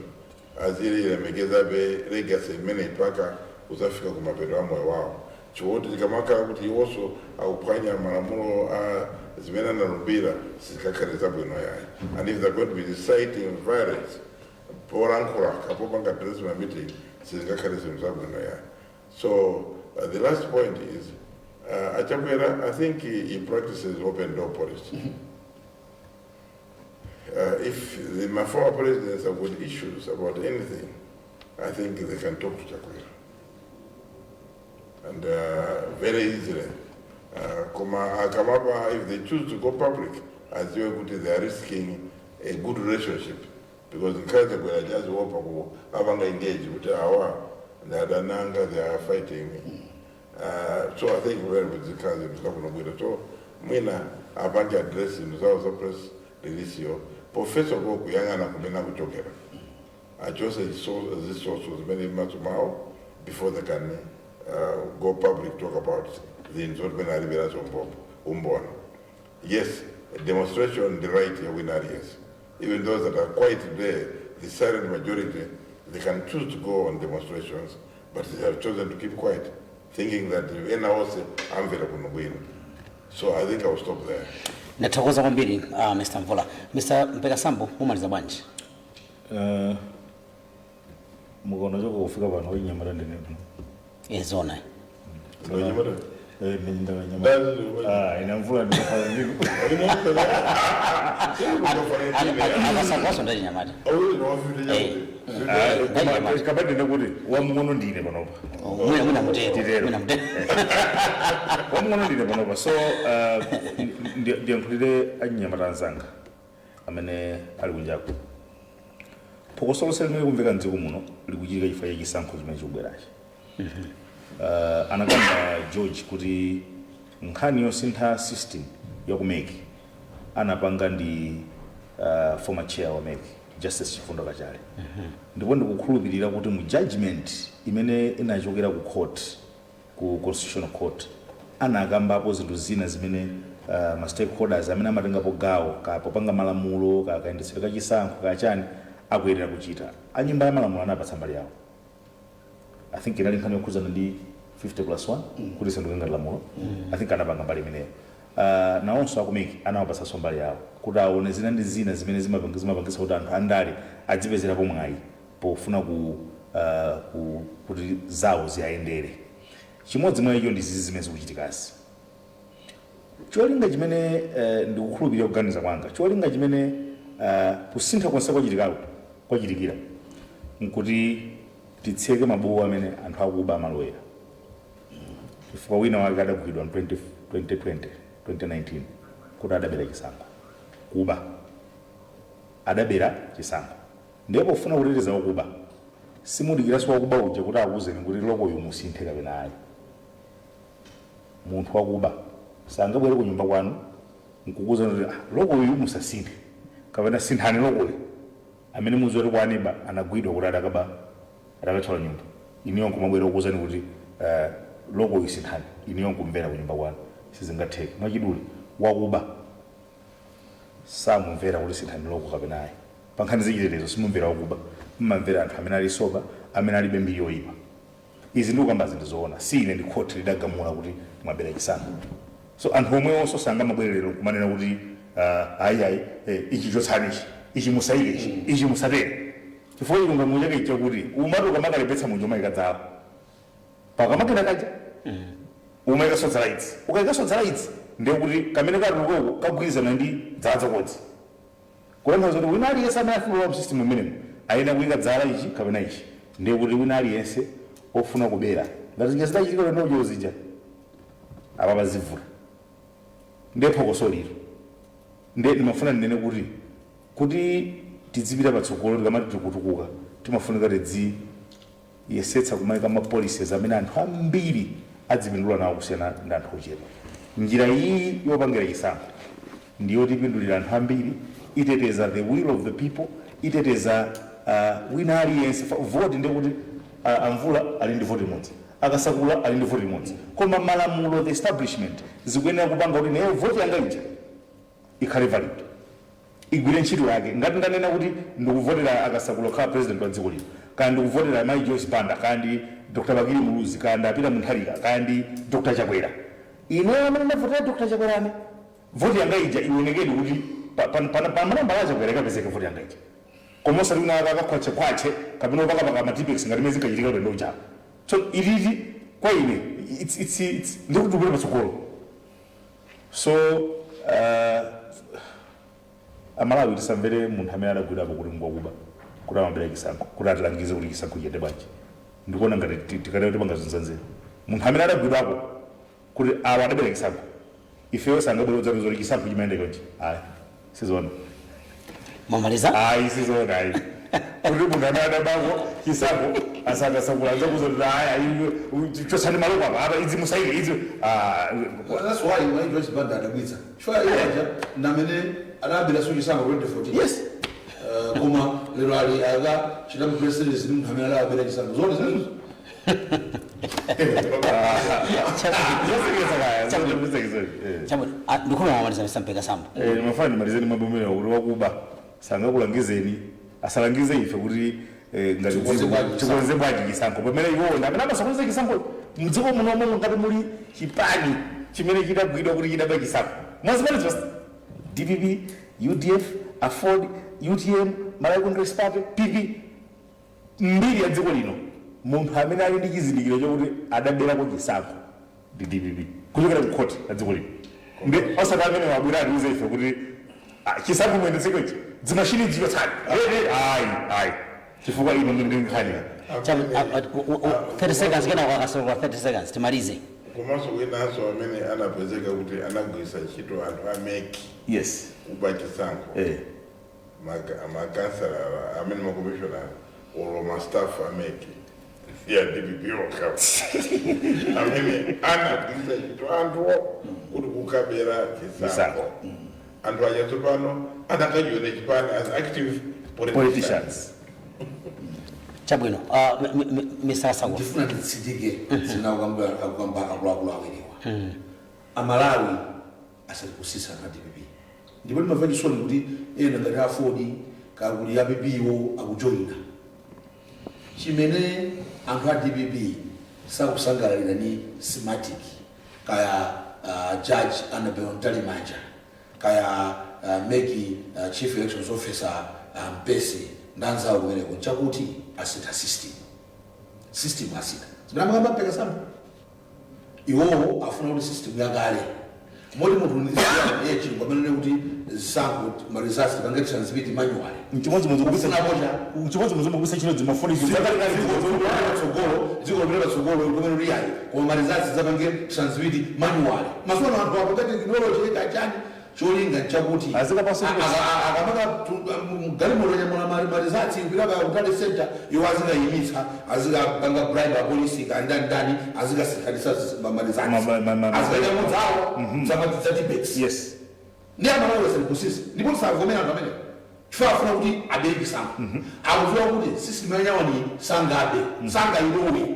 azililemekezabe legacy imene mpaka uzafika kumapeto a moyo wawo, chikuti tikamakhala kuti iwonso akuphwanya malamulo a zimene analumbira, sizikakhale zabwino yayi. And if they're going to be inciting violence polankhula kapopanga address ma meeting, sizingakhale zinthu zabwino yayi. So the last point is Achakwera, I think he practices open door policy. If my former presidents have got issues about anything, I think they can talk to Chakwera. And very easily. Koma akamapa, if they choose to go public, aziwe kuti they are risking a good relationship. Because ngakhale Chakwera achaziwopa ku apanga engage kuti awa ndadananga, they are fighting me. So I think very much zikhala zinthu zabwinobwino. So mwina apange address zinthu zawo za press release yo pofesa ko kuyang'ana kumene akuchokera, achose zisoso zimene m'maso mwawo before they can go public, talk about zinthu zoti pene alibe nazo umboni. Yes, a demonstration, the right ya wina aliyense. Even those that are quiet today, the silent majority, they can choose to go on demonstrations, but they have chosen to keep quiet, thinking that ena onse amvera kuno bwino. So I think I will stop there. Ndathokoza kwambiri, Mr Mvula. Mr Mpekasambo, mumaliza bwanji? Mukaona choko kufika pano, wachinyamata ndine pano. Ezona. Ndonyamata? Ndani? Ine Mvula ndikafana ndiko. Akasakwaso ndachinyamata. Kabadde kuti wamng'ono ndine panopa. Mwina mutero. Titero. Mwina mutero. Wamng'ono ndine panopa, so ndiyankhulire achinyamata anzanga amene ali kunjaku. Phokoso lonse limene likumveka mdziko muno likuchitika chifukwa cha chisankho chimene chikubwerachi. Anakamba George kuti nkhani yosintha system yaku MEC anapanga ndi former chair wa MEC, Justice Chifundo Kachale, ndipo ndikukhulupirira kuti mu judgment imene inachokera ku court, ku Constitutional Court, anakambapo zinthu zina zimene ma stakeholders amene amatengapo gawo ka popanga malamulo, ka kayendetsedwe ka chisankho, kachani, akuyenera kuchita. Anyumba ya malamulo anapatsa mbali yawo. I think inali nkhani yokhuzana ndi 50 plus 1 kuti isanduke ngati lamulo. I think anapanga mbali imeneyo. Nawonso aku MEC anawapatsanso mbali yawo kuti aone zina ndi zina zimene zimapangisa kuti anthu andale adzipezerapo mwayi pofuna kuti zawo ziyayendere. Chimodzi mwa icho ndi zizi zimene zikuchitikazi. Cholinga chimene ndikukhulupirira, kuganiza kwanga, cholinga chimene kusintha konse kwachitikako kwachitikira nkuti titseke mabuku amene anthu akuba amalowera, chifukwa wina wake adagwidwa mu 20 2020 2019 kuti adabera chisankho, kuba, adabera chisankho. Ndipo pofuna kuteteza wakuba, simudikiranso wakuba uja kuti akuwuzeni kuti lokoyo musinthe kapena ayi. Munthu wakuba sangabwere ku nyumba kwanu nkukuwuzani kuti, "Ah, lokoyu musasinthe," kapena, "Sinthani lokoyu." Amene mudziwa kuti kwaniba anagwidwa kuti adakaba, adakatchola nyumba, iniyo nkumabwera kukuwuzani kuti lokoyu sinthani, iniyo nkumvera ku nyumba kwanu, sizingatheke. Mwachidule, wakuba samumvera kuti sinthani loko kapena ayi. Pa nkhani zachitetezo simumvera wakuba, mmamvera anthu amene ali sober, amene alibe mbiri yoyipa. Izi ndikukamba zinthu zoona, si ine, ndi khoti lidagamula kuti mwabera chisankho. So anthu omwewonso sangamabwererero kumanena kuti ayi ayi, ichi chotsani, ichi, ichi musayike, ichi, ichi musatere, chifukwa chilungamo chake chakuti umati ukamakalembetsa muja umayika dzala pakamakina kaja, umayikaso dzala idzi. Ukayikaso dzala idzi, ndiye kuti kamene katulukoko kagwirizana ndi dzala zakodzi, kutanthauza kuti wina aliyense amene afuna kulowa msystem imenemo ayenera kuyika dzala ichi kapena ichi. Ndiye kuti wina aliyense ofuna kubera, ngati zija zidachitika ulendo uja zija, apa pazivuta. Ndiye phokoso liro. Ndiye ndimafuna ndinene kuti tidzipita patsogolo, tikamati tikutukuka, timafunika tidziyesetsa kumayika ma policies amene anthu ambiri adzipindula nawo kusiyana ndi anthu ochepa. Njira iyi yopangira chisankho ndiyotipindulira anthu ambiri, iteteza the will of the people, iteteza wina aliyense. Voti ndiye kuti Amvula ali ndi voti imodzi, Akasakula ali ndi voti imodzi, koma malamulo, the establishment, zikuyenera kupanga kuti naye voti yanga ija ikhale valid, igwire ntchito yake. Ngati ndanena kuti ndikuvotera Akasakula kukhala president wa dziko lino, kaya ndikuvotera Mai Joyce Banda, kaya ndi Dr Bakili Muluzi, kaya ndi Apita Mutharika, kaya ndi Dr Chakwera, ineyo amene ndavotera Dr Chakwerane, voti yanga ija ionekedi kuti pa manambala a Chakwera ikapezeke voti yanga ija, koma osati wina akakhwachekhwache kapena upakapaka ma Tipp-Ex ngati mene zinkachitika ulendo ujawo. So ilili kwa ine it's ndikuti tikupita patsogolo. So Amalawi, tisamvere munthu amene adagwirapo kuti ngwakuba, kuti amabera chisankho, kuti atilangize kuti chisankho chiyende bwanji. Ndikuona ngati tikatero tipanga zinthu zanzeru. Munthu amene adagwidwako kuti awa adabera chisankho, ifeyo sangabwere kudzatiuza kuti chisankho chimayenda chonchi, ayi, sizoona. Mwamaliza? Ayi, sizoona, ayi, kuti munthu amene adabako chisankho asakasakula adzakuza kuti ayi ayi, chotsani maloko apa apa, idzi musayike idzi. Ah, That's why Mai Joyce Banda adabwitsa, chifukwa iye aja namene adabera so chisankho 2014. Koma lero ali akachita president ndi munthu amene adabera chisankho. Zoona zimenezo? Zosekesa kaya, zosekesa, eh. Chabwino. Ah, ndikufuna mwamaliza, Mr Mpeka Sambo? Eh, mafana ndimalizeni mwabomera kuti wakuba sangakulangizeni, asalangize ife kuti ngati Tikonze bwanji. Tikonze bwanji chisankho, pamene iwowo ndi amene amasokoneza chisankho mdziko munomo. Ngati muli chipani chimene chidagwidwa kuti chidaba chisankho mwazimene zonse, DPP, UDF, AFORD, UTM, Malawi Congress Party, PP, mbiri ya dziko lino, munthu amene ali ndi chizindikiro chokuti adaberako chisankho ndi DPP. Kuchokera ku court la dziko lino. Ndi osati amene wabwera atiuze ife kuti chisankho muyendetseko ichi, zimashini zichotsani. Ayi, ayi, chifukwa ino ndi nkhani. 30 seconds kena kwakasoka, 30 seconds timalize. Komanso winanso amene anapezeka kuti anagwiritsa ntchito anthu a MEC kuba chisankho, makansala amene, makomishona olo ma staff a MEC ya DPP okha amene anagwiritsa ntchito anthuwo kuti kukabera chisankho. Anthu aja tsopano anakajoina chipani as active politicians. Politicians. Chabwino, Mr. Asako. Ndifuna nditsindike zina akukamba akuluakulu awiriwa. Amalawi asatikusisa na DPP, ndipo ndimamva chisoni kuti ena ngati AFORD kakuli a PP wo akujoyina. Chimene anthu a DPP sakusangalalira ni Smartmatic, kaya Judge Annabel Mtalimanja, kaya MEC Chief Elections Officer Mpesi ndanzawo kumeneko, nchakuti asintha system. System asintha zimene amakamba mpeka sambo. Iwowo afuna kuti system yakale, moti munthu ye chilungu amene kuti zisankho ma results tipange transmit manually. Mchimodzimodzi Kufuna moja. Mchimodzimodzi mukugwiritsa ntchito zimafoni. Patsogolo, dziko lopita patsogolo kumene liyayi, koma ma results zapange transmit manually. Masuano anthu apo ngati technology kachani, cholinga nchakuti Azikapanso akamaka galimoto nyamula ma results kupita ku tally center, iwo azikayimitsa, azikapanga bribe apolisi kandani ndani, azikasinthanisa ma results, azikanyamudzawo za Tipp-Ex. Ndi Amalawi asalikusisa, ndipo tisavomera anthu amene chifukwa afuna kuti abere chisankho. Akudziwa kuti system yanyawani sangabe, sangailowe,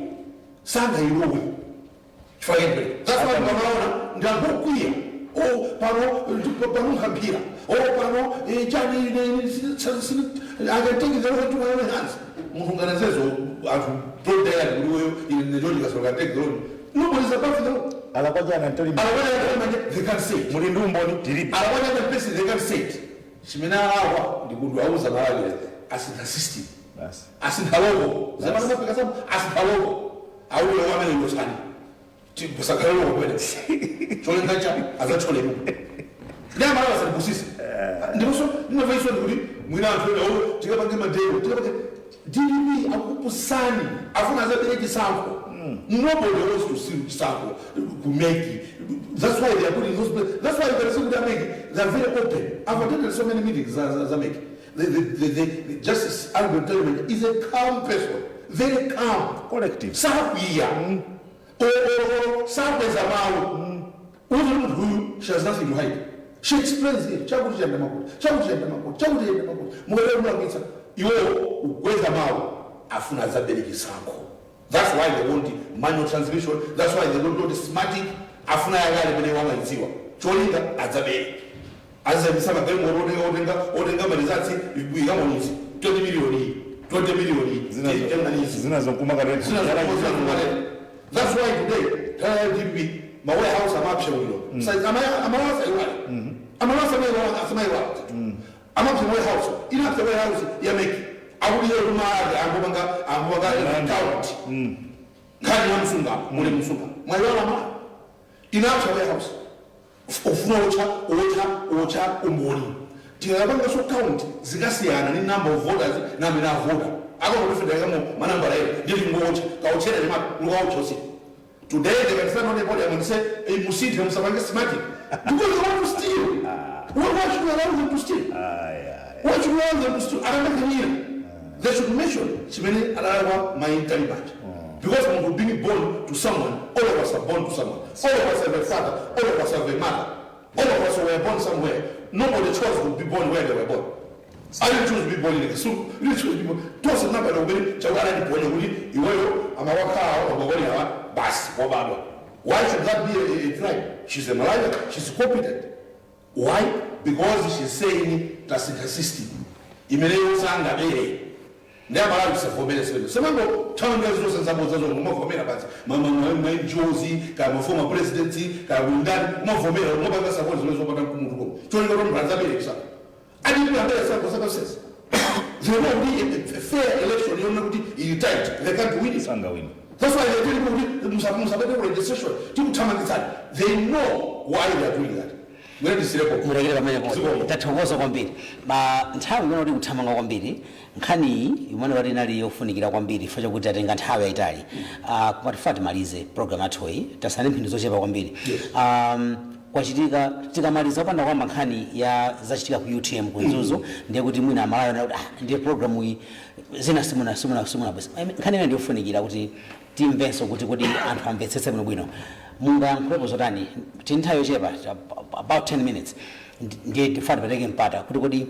sangailowe chifukwa chake. That's why mukamaona ndi anthu okwiya, o pano panunkha mphira, o pano chani, I can take the law into my own hands. Munthu nganazezo anthu don't dare kuti weyo ine ndine Kasolo can take the law. Nobody is above the law. Alakwachana ntali. Alakwachana, they can't say it. Muli ndi umboni? Tilibe. Alakwachana person, they can't say it. Chimene alawa ndikuti auza Malawi asintha system. Basi. Asintha logo zamana mapika samu, asintha logo, auye wamene yosani kusakhale logo kwene, cholinga cha azatholemu ndi Amalawi asalikusisa. Ndiponso ndinamva isoni kuti mwina anthu ena o tikapange ma demo, tikapange. DPP akukupusani, afuna azabere chisankho. Nobody wants to see chisankho ku MEC. That's why they are putting those places. That's why you can see kuti a MEC, they are very open. I've attended so many meetings za MEC. The Justice Albert Mtalimanja is a calm person, very calm. Collective. Sakwiya o sakweza mawu. Uti munthu uyu, she has nothing to hide. She explains it, chakuti chayenda makuti, chakuti chayenda makuti, chakuti chayenda makuti. Mukatera mulangitsa iwowo kukweza mawu, afuna azabere chisankho. That's why they want manual transmission, that's why they don't want Smartmatic. Afuna yakale pene wamayidziwa, cholinga adzabere, azayimisa magalimoto otenga otenga otenga ma results ikamonisi 20 million, 20 million. Zina zonkumakatete. That's why today DPP ma warehouse amapsha bwino, amalasa iwale, amalasa asamayiwale, amapsha warehouse, inapsha warehouse ya MEC. Akuliye kumake angopanga angopanga count nkhani ya msunga muli msunga mwayiwala ma inapsha warehouse, ufuna ocha ocha ocha umboni. Tikapanga so count zikasiyana ni number of voters namene avota akonotofedakamo manambala ero ndili ngocha kaucherere mukaucha usiku. Today they can stand on the podium and say, hey, musinthe, musapange Smartmatic, because they want to steal. Why should we allow them to steal? Why should we allow them to steal? Akamakanyira they should mention chimene alalakwa ma Mtalimanja, because munthu being born to someone, all of us are born to someone, all of us have a father, all of us have a mother, all of us were born somewhere. Nobody chose to be born where they were born. I didn't choose to be born in Kisumu. You didn't choose to be born. Tonse tinabadwa kumene chakudala ndiponye kuti iweyo amawakhawo amagoli awa basi wabadwa. Why should that be a crime? She's a Malawian. She's competent. Why? Because she's saying tasintha system imeneyo sangabere. Ndi Amalawi tisavomere zimene semango thawanga zonse zabodza zomwe umavomera basi, ma NGOs, kaya ma former presidents, kaya kundani, umavomera, umapanga support zimene zopanda kumutu koma cholinga kuti munthu adzabere kusaka adipi ambere sako sakasesa. They know kuti a fair election yona kuti ili tight, they can't win it. Sangawini. That's why they're telling people kuti musapete ku registration, tikuthamangitsani. They know why they are doing that. Mwene. Mulekere pamenepo. Zikomo. Tathokoza kwambiri. Ba nthawi imene kuti kuthamanga kwambiri, nkhaniyi imene kuti inali yofunikira kwambiri chifukwa chakuti atenga nthawi yayitali. Koma tifuna timalize program yathuyi, tasani mphindi zochepa kwambiri. Kwachitika tikamaliza kupanda kwamba nkhani ya zachitika ku UTM ku Mzuzu, ndiye kuti mwina Amalawi kuti ah, ndiye program iyi zina simuna bwesa. Nkhani imene ndiyofunikira kuti timvenso kuti anthu amvetsetse bwinobwino. Mungayankhulepo zotani? Tili nthawi yochepa, about 10 minutes, ndiye tifuna tipereke mpata kuti kodi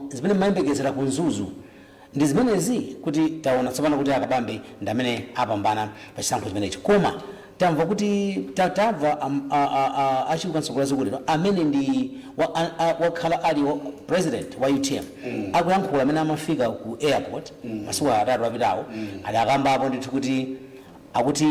zimene mayembekezera ku Mzuzu ndi zimenezi, kuti taona tsopano kuti Akabambe ndi amene apambana pa chisankho chimenechi, koma tamva kuti tamva achiluka mtsogoleri dziko lino amene ndi wakhala ali president wa UTM akuyankhula amene amafika ku airport masiku 3 apitawo, adakambapo ndithu kuti akuti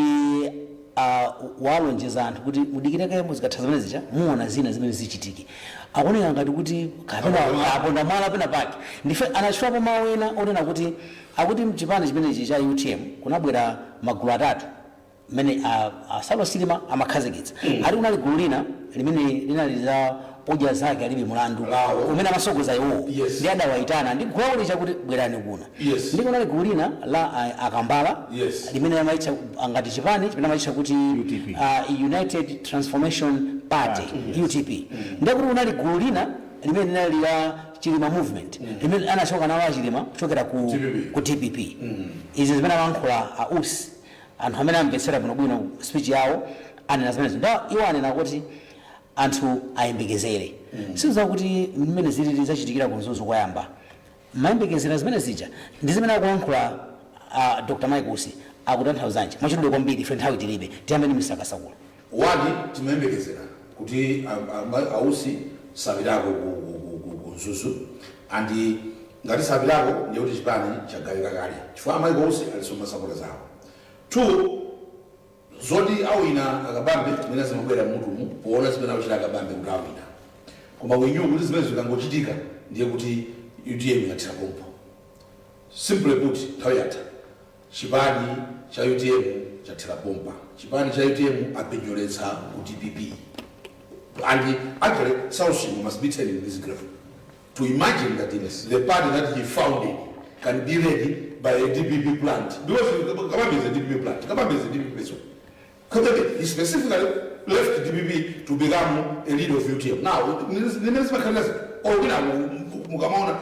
walonjeza anthu kuti mudikire kaye, muzikatha zimene zija muona zina zimene zichitike. Akuoneka ngati kuti kapena aponda mwala pena pake. Ndife anachulapo mawu ena onena kuti akuti mchipani chimenechi cha UTM kunabwera magulu atatu mmene Saulos Chilima amakhazikitsa. Ali kunali gulu lina limene linali la odya zake alibe mulandu, umene amasogoza iwowo, ndi adawayitana ndi gulu lija kuti bwerani kuno. Ndi kunali gulu lina la Akambala limene amaitcha ngati chipani chimene amaitcha kuti UTP. United Transformation Party, UTP. Ndekuti kunali gulu lina limene linali la Chilima Movement limene anachoka nawo Achilima kuchokera ku DPP. ku DPP. Izi zimene amayankhula a Usi, anthu amene amvetsera bwinobwino speech yawo anena zimenezo. Nda iwo anena kuti anthu ayembekezere. Siza kuti mmene zilili zachitikira ku Mzuzu kwayamba mayembekezera zimene zija ndi zimene akuyankhula Dr Mike Usi akutanthauzanji? Mwachidule kwambiri, ife nthawi tilibe. Tiyambe ndi Mr Kasakula. Wani, timayembekezera kuti Ausi sapitako ku Mzuzu, and ngati sapitako ndiye kuti chipani chagawika kale, chifukwa a Michael Usi aliso masapota zawo. Two, zoti awina Akabambe zimene zimabwera mmutumu poona zimene akuchita Akabambe kuti awina, koma we knew kuti zimene zikangochitika ndiye kuti UTM yathira pompo. Simply put, nthawi yatha, chipani cha UTM chathira pompa. Chipani cha UTM apinyoletsa ku DPP, and actually Saulos must be turning this grave to imagine that the party that he founded can be led by a DPP plant, because Kabambe is a DPP plant. Kabambe is a DPP person. Kabambe, he specifically left DPP to become a leader of UTM. Now, or mukamaona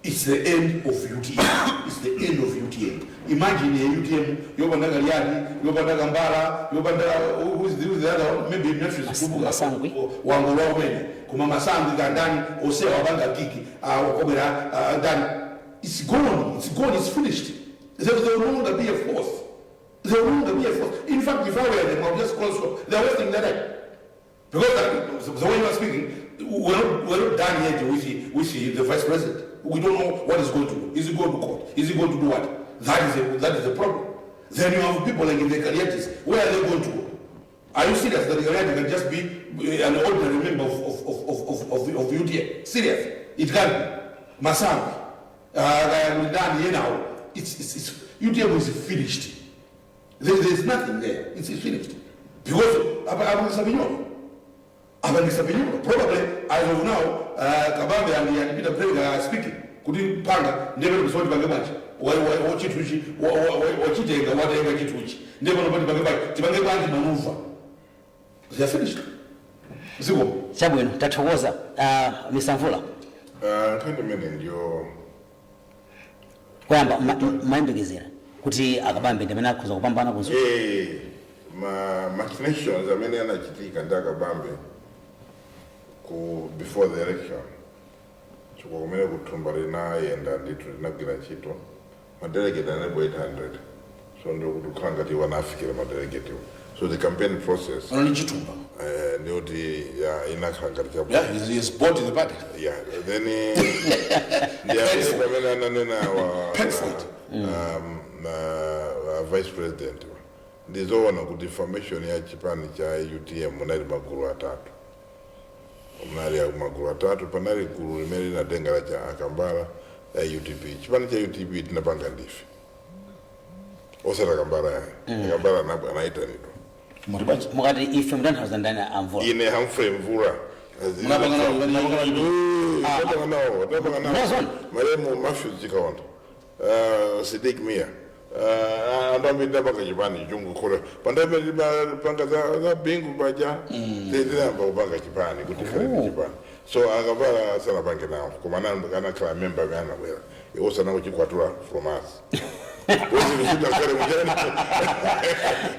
it's the end of UTM. It's the end of UTM. Imagine a UTM, yopanda Kaliati, yopanda Kambala, yopanda, who's the other one? Maybe Nephews Masangwi. Wangolwa kumene. Kuma Masangwi kandani, Osea wabanga kiki, wakobera, ndani. It's gone, it's gone, it's finished. There will no longer be a force. There will no longer be a force. In fact, if I were them, I would just call stop. They're wasting their time. Because the way you are speaking, we're not done yet with the vice president. We don't know what he's going to do. Is he going to court? Is he going to do what? That is the problem. Then you have people like the Kaliatis. Where are they going to go? Are you serious that the Kaliati can just be an ordinary member of UTM? Serious? It can't be. Masangwi. It's UTM is finished. There's nothing there. It's finished. Because apangisa pinyolo. Probably as of now, Kabambe and Peter Mutharika are speaking. Kuti panga ndiye pano tipange bwanji? Wachituchi wachitenga, watenga chituchi, ndiye pano tipange bwanji? Tipange bwanji maneuver? They are finished. Ziko. Chabwino, tathokoza. Mr Mvula. Nkhani imene ndiyo Kuyamba mayembekezera kuti Akabambe ndi amene akhoza kupambana ku Mzuzu? Ma machinations amene anachitika ndi Akabambe ku before the election, chifukwa kumene kuthumba linayenda ndithu, linagwira ntchito, madelegate analipo 800, so ndikuti kukhala ngati wanafikira madelegate, so the campaign process Anali chithumba. Ndiyoti ya inakhala ngati chabu. Yeah, he's bought the party. Yeah, then ndiye pamene ananena wa Paid for it. Na vice president, ndizoona kuti formation ya chipani cha UTM munali magulu atatu, munali magulu atatu. Panali gulu limene linatenga la cha Akambala ya UTP. Chipani cha UTP tinapanga ndife. Osati Akambala. Akambala anaitanidwa. Muti bwanji? Mukati ife mutanthauza ndani, Amvula? Ine Humphrey Mvula. Munapangana Tapanga nawo, tapanga nawo. Nazona. Malemu Matthews Chikaonda, Sidik Mia, anthu ambiri ndapanga chipani chungukhola pandamene panga za Bingu paja, tinayamba kupanga chipani kuti khale ndi chipani. So Akambala sanapange nawo, koma anakhala member amene anabwera iwo sanakuchikwatula from us. Wezikuchita kale mujani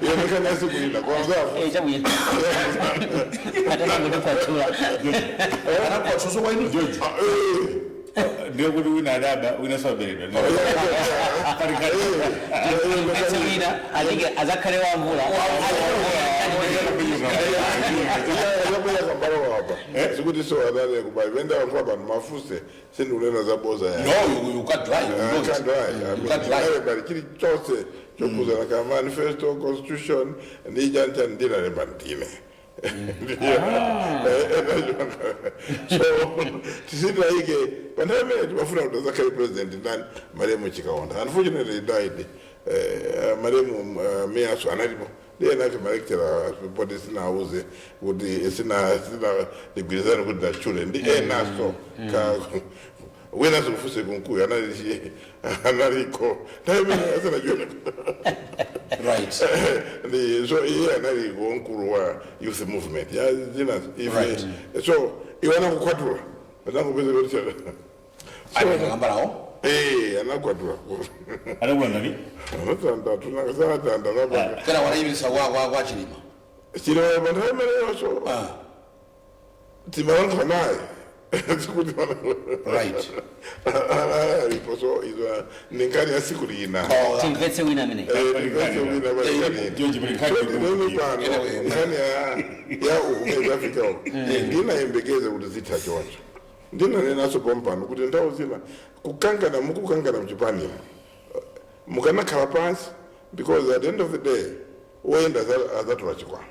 iyo nikanyasi kuina kwanza. Eh, chabwino, atanangotikwatula. Anakwatsuso kwa inu? George, ndiye kuti wina adaba, wina saberedwa. Mvetse wina alinge azakhale wamvula. Yabuya Kambala wapa sikuti so adale kuba venda vantu vanhu mafuse sindikunena zaboza ya. No, you can't lie. You know it. Can't lie. You can't lie. Everybody, chiri chose chokuzana ka manifesto, constitution ndi chani chani ndinalemba ndine. So tisinaike panthawi imene timafuna kuti azakhale president ndani? Malemu Chikaonda. Unfortunately he died. Malemu Miaso analipo ndiye nati ma lecturer poti sinauze kuti sina ligwirizane kuti ndachule ndi enaso ka wina sikufuse kunkuyu analiko nthawi imene asanachule. Ndi so iye anali mkulu wa youth movement ya zina ife. So iwe anakukwatula anakupeza kuti Akambalawo. Eh, anakwatula. Anakula ndani? Anatanda tunakazanatanda napanga. Kana wanayimisa kwa Chilima. Chilima panthawi imeneyoso timalankhula naye sikuti alipo. So izo ni nkhani ya siku lina. Oh, Timvetse wina amene. George, pali nkhani Nini pano? Anyway. Nkhani ya ukumene Africa ndinayembekeze kuti zitha choncho. Ndinanenaso pompano kuti nthawi zina kukangana mukukangana mchipanimo mukanakhala pansi, because at the end of the day woyenda azatula chikwama.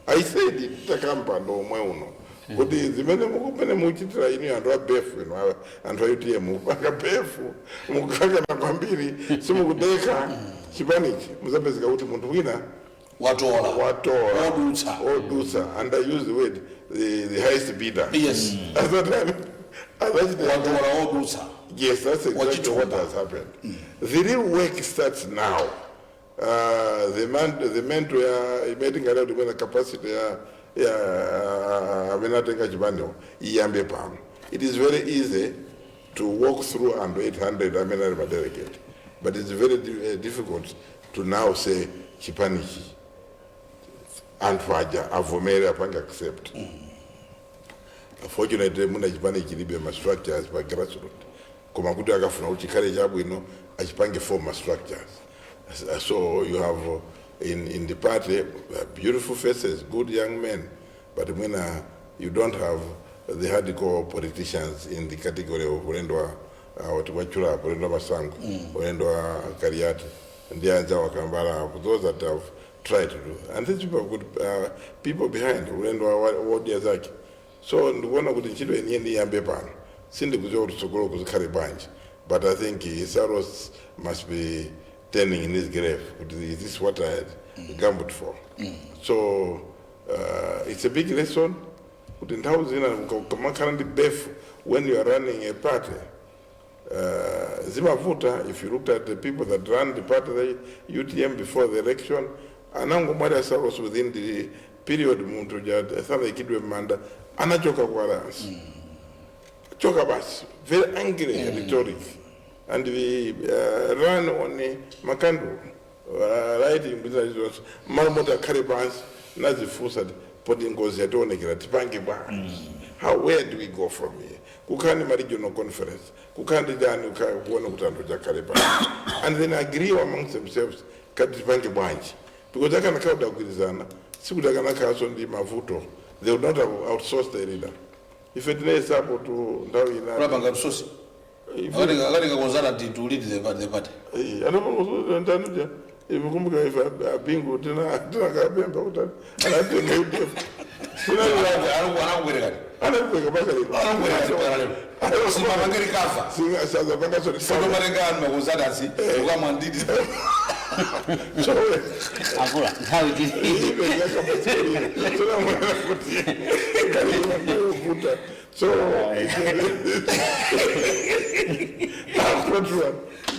I said takampando omwe uno kuti zimene mukumene muchitira inu anthu a befu inu anthu a UTM mukupanga befu, mukukangana kwambiri, simukudeka chipanichi, muzapezeka kuti munthu wina watola. Watola. Odutsa. Odutsa. And I use the word the highest bidder. Azatani azachita. Watola odutsa. Yes, that's exactly what Wachitumba. has happened. The real work starts now. The man, the mentor ya imetingala kuti kwena capacity ya amene atenga chipaniwo iyambe pano. It is very easy to walk through anthu 800 amene ali madelegate, but it's very difficult to now say chipanichi anthu aja avomere, apange accept. Fortunately muna chipani chilibe ma structures pa grassroot, koma kuti akafuna kuti chikhale chabwino achipange form ma structures. So you have in the party beautiful faces, good young men, but mwina you don't have the hardcore politicians in the category of ulendo wa watiwachula ulendo wa Masango, ulendo wa Kariati ndi anzawo Akambala, those that have tried to do, and these people have good people behind ulendo wa wodya zake. So ndikuona kuti ntchito yeniyeni iyambe pano. Sindikudziwa kuti tsogolo kuzikhale bwanji, but I think Saulos must be turning in his grave kuti is this what I had gambled for? So it's a big lesson kuti nthawi zina ukamakhala ndi beef when you are running a party, zimavuta. If you looked at the people that ran the party, the UTM, before the election, anangomwalira Saulos within the period munthu ja sanayikidwe m'manda anachoka ku Alliance, choka basi, very angry rhetoric, and we run on makandulo lighting zonse malo moti akhale pansi nazifunsa ti poti ngozi yationekera tipange bwanji, how, where do we go from here? Kukhani ma regional conference, kukhani chani, kuona kuti anthu akhale pansi and then agree amongst themselves kati tipange bwanji, because akanakhala kuti agwirizana sikuti akanakhalanso ndi mavuto. They would not have outsourced the leader. Ife tinayesapo tu nthawi ina. Unapanga msosi. Akatenga consultant to lead the party. Anapangatanija imekumbuka ife abingu tinakapemba kuti anatenga UDF. Anakubwerekani. Anapeka basa lero. Anakubwerekani lero. Simapangeri kafa. Sazapanga. Fotomatenga anthu ma consultants ukamwandidi. So Akula nthawi tili. Even yakapatsirira tunamwena kuti kalimakuta. So akwatwa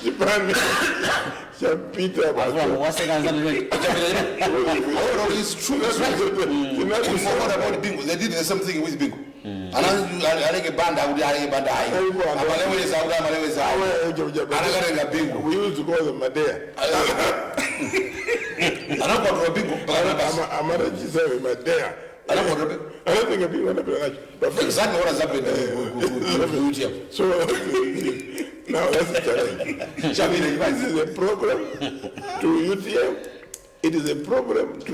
chipani chapita. Akula muwasekanzana. No, it's true. We forgot about Bingu. They did the same thing with Bingu. Aleke banda kuti aleke banda ayi. Amaleweza kuti amaleweza ayi. Anakatenga Bingu. We used to call them Madea. Anakwatula Bingu mpaka basi. Amarachisawe Madea. Anakwatula Bingu. Anatenga Bingu anapita nacho. But Exactly what has happened with UTM. So now that's the challenge. This is a problem to UTM. It is a problem to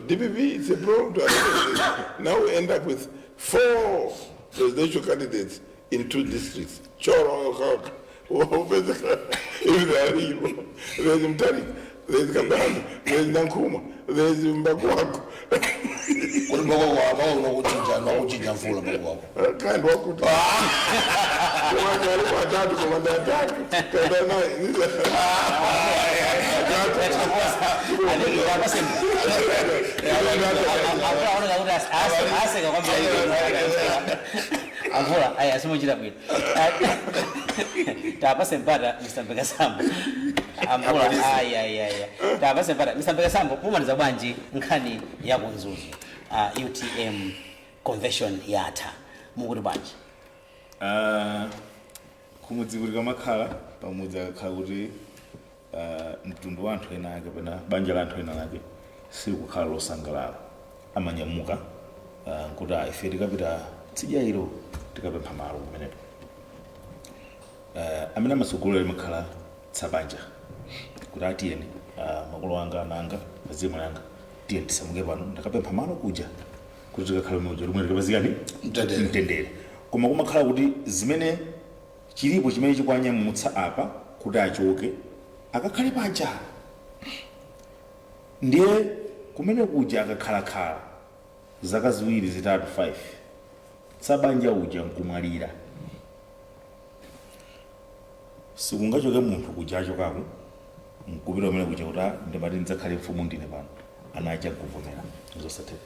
DPP. It's a problem to others. Now we end up with four presidential candidates in two districts. Choro, Kok. If they are evil. There's Mutharika, there's Kabambe, there's Nankhumwa, there's Mbakuwaku. Kuti makuchinja mvula Mbakuwaku. Kind wakuti. Koma atatu, koma atatu. Kanda naye. Akula aoneka kuti aseka kwambiri. Akula ayi asimuchita bwino. Tapase mpata Mr. Mpekasambo. Amvula ayi ayi ayi. Tapase mpata Mr. Mpekasambo, mumaliza bwanji nkhani ya ku Mzuzu? UTM convention yatha. Mukuti bwanji? Ah, kumudzi kuti kamakhala pamudzi akakhala kuti mtundu wa anthu ena ake kapena banja la anthu ena ake silikukhala losangalala, amanyamuka nkuti, "Ah, ife tikapita tsidya ilo, tikapempha malo kumenepo." Amene amatsogolera limakhala tsabanja kuti atiyeni, makolo anga, ana anga, azimwe anga, tiyeni tisamuke pano, ndakapempha malo kuja kuti tikakhale muja lomwe tikapezekani Mtendere. Mtendere. Koma kumakhala kuti zimene chilipo chimene chikuwanyamutsa apa kuti achoke akakhale paja, ndiye kumene kuja akakhalakhala zaka 2, 3, 5, tsabanja uja nkumwalira, sikungachoke munthu kuja achokako nkupita kumene kuja kuti, "Ah, ndimati ndidzakhale mfumu ndine pano," ana aja nkuvomera, zosatheka.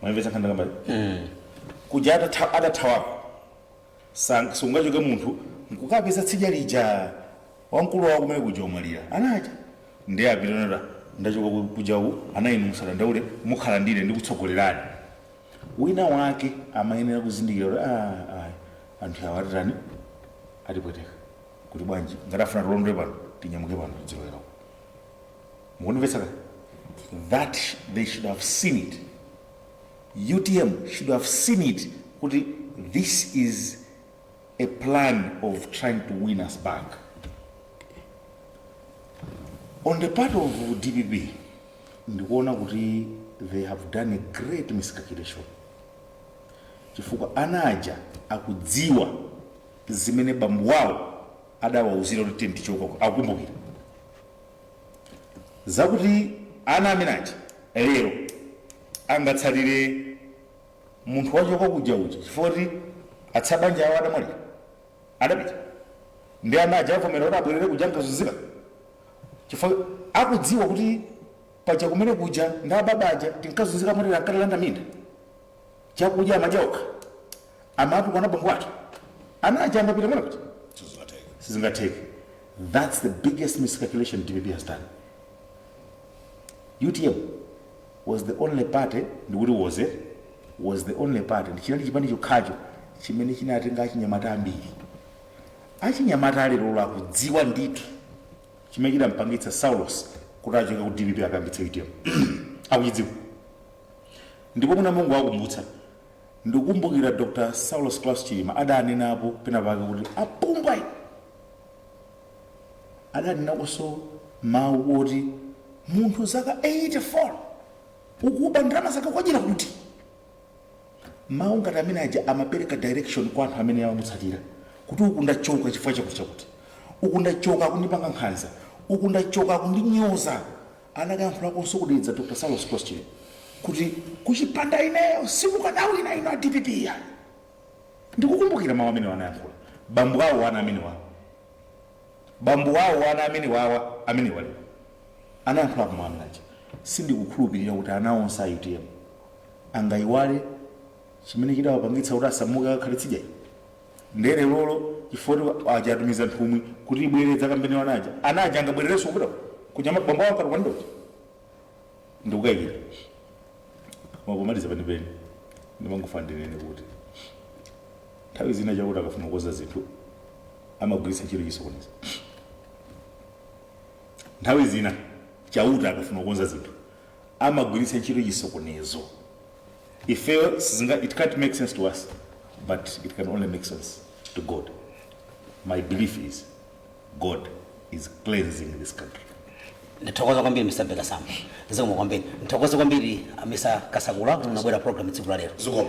Mwamvetsa nkhani ndakambali? Kuja adathawako sungachoke munthu nkukapeza tsidya lija wamkulu wawo kumene kuja umwalira, anaja ndiye apitanata, "Ndachoka kujaku, ana inu musadandaule, mukhala ndine ndikutsogolerani." Wina wake amayenera kuzindikira kuti, "Ah, ah, anthu awa atitani, atipweteka kuti bwanji? Ngati afuna tilondole pano, tinyamuke pano tidzilowera." Mukundimvetsa ka? That they should have seen it. UTM should have seen it kuti this is a plan of trying to win us back. On the part of DPP, ndikuona kuti they have done a great miscalculation, chifukwa anaja akudziwa zimene bambo wawo adawauzira kuti tiye tichoka. Akukumbukira zakuti ana amene aja lero angatsatire munthu wachoka kuja uja, chifukwa kuti atsabanja awo adamwalira, adapita, ndi ana aja avomera kuti abwerere kuja nkazunzika, chifukwa akudziwa kuti paja kumene kuja ndi ababaja tinkazunzika motera, ankatilanda minda, chakudya amadya okha, amatu kwana bambo athu. Ana aja angapita kumene kuti sizingatheke. That's the biggest miscalculation DPP has done. UTM was the only party, ndikuti was it was the only party, ndichinali chipani chokhacho chimene chinatenga achinyamata ambiri. Achinyamata alero akudziwa ndithu chimene chidampangitsa Saulos kuti achoke ku DPP akayambitsa UTM, akuchidziwa. Ndipo muna Mungu akumbutsa, ndikukumbukira Dr. Saulos Klaus Chilima adanenapo pena pake kuti apumbwa adanenakonso mawu oti munthu zaka 84 ukuba ndalama zake kwajira kuti mawu ngati amene aja amapereka direction kwa anthu amene amamutsatira kuti uku ndachoka chifukwa chakuti chakuti, uku ndachoka akundipanga nkhanza, uku ndachoka akundinyoza. Anakayankhulakonso kudedza Dr. Saulos Klaus Chilima kuti kuchipanda ineyo simukanawina ino a DPP ya. Ndikukumbukira mawu amene anayankhula bambo awo ana amene wawo. Bambo wawo ana amene wawa amene waliwo anayankhula kumwamnaja. Sindikukhulupirira kuti ana onse a UTM angayiwale chimene chidawapangitsa kuti asamuke akakhale tsidya ndere lolo, chifukwa aja atumiza nthumwi kuti ibwerere kampeni. Wanaja anaja angabwererenso kupita kunyama bambo wawo akatukwanidwa? Ndikukayikira. Koma pomaliza penipeni, ndimangofuna ndinene kuti nthawi zina Chakuti akafuna kukonza zinthu amagwiritsa ntchito chisokonezo. Nthawi zina Chauta akafuna kukonza zinthu amagwiritsa ntchito chisokonezo. Ifeyo sizinga, it can't make sense to us, but it can only make sense to God. My belief is God is cleansing this country. Ndithokoza kwambiri, Mr Mpekasambo, zikomo kwambiri. Ndithokoze kwambiri, Mr Kasakula, kuti munabwera program tsiku la lero. Zikomo.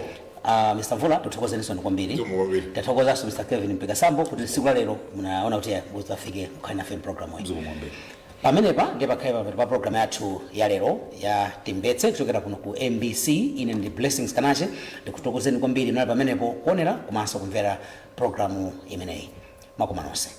Mr Mvula, ndithokozeninso kwambiri. Zikomo kwambiri. Ndathokozanso Mr Kevin Mpekasambo kuti tsiku la lero munaona kuti mudzafike mukhale nafe mpulogalamu iyi. Zikomo kwambiri. Pamenepa ndiye pakhale pa program yathu ya lero ya Timvetse kuchokera kuno ku MBC. Ine ndi Blessings Kanache, ndikuthokozeni kwambiri munali pamenepo kuonera komanso kumvera programu imeneyi. Makoma nonse.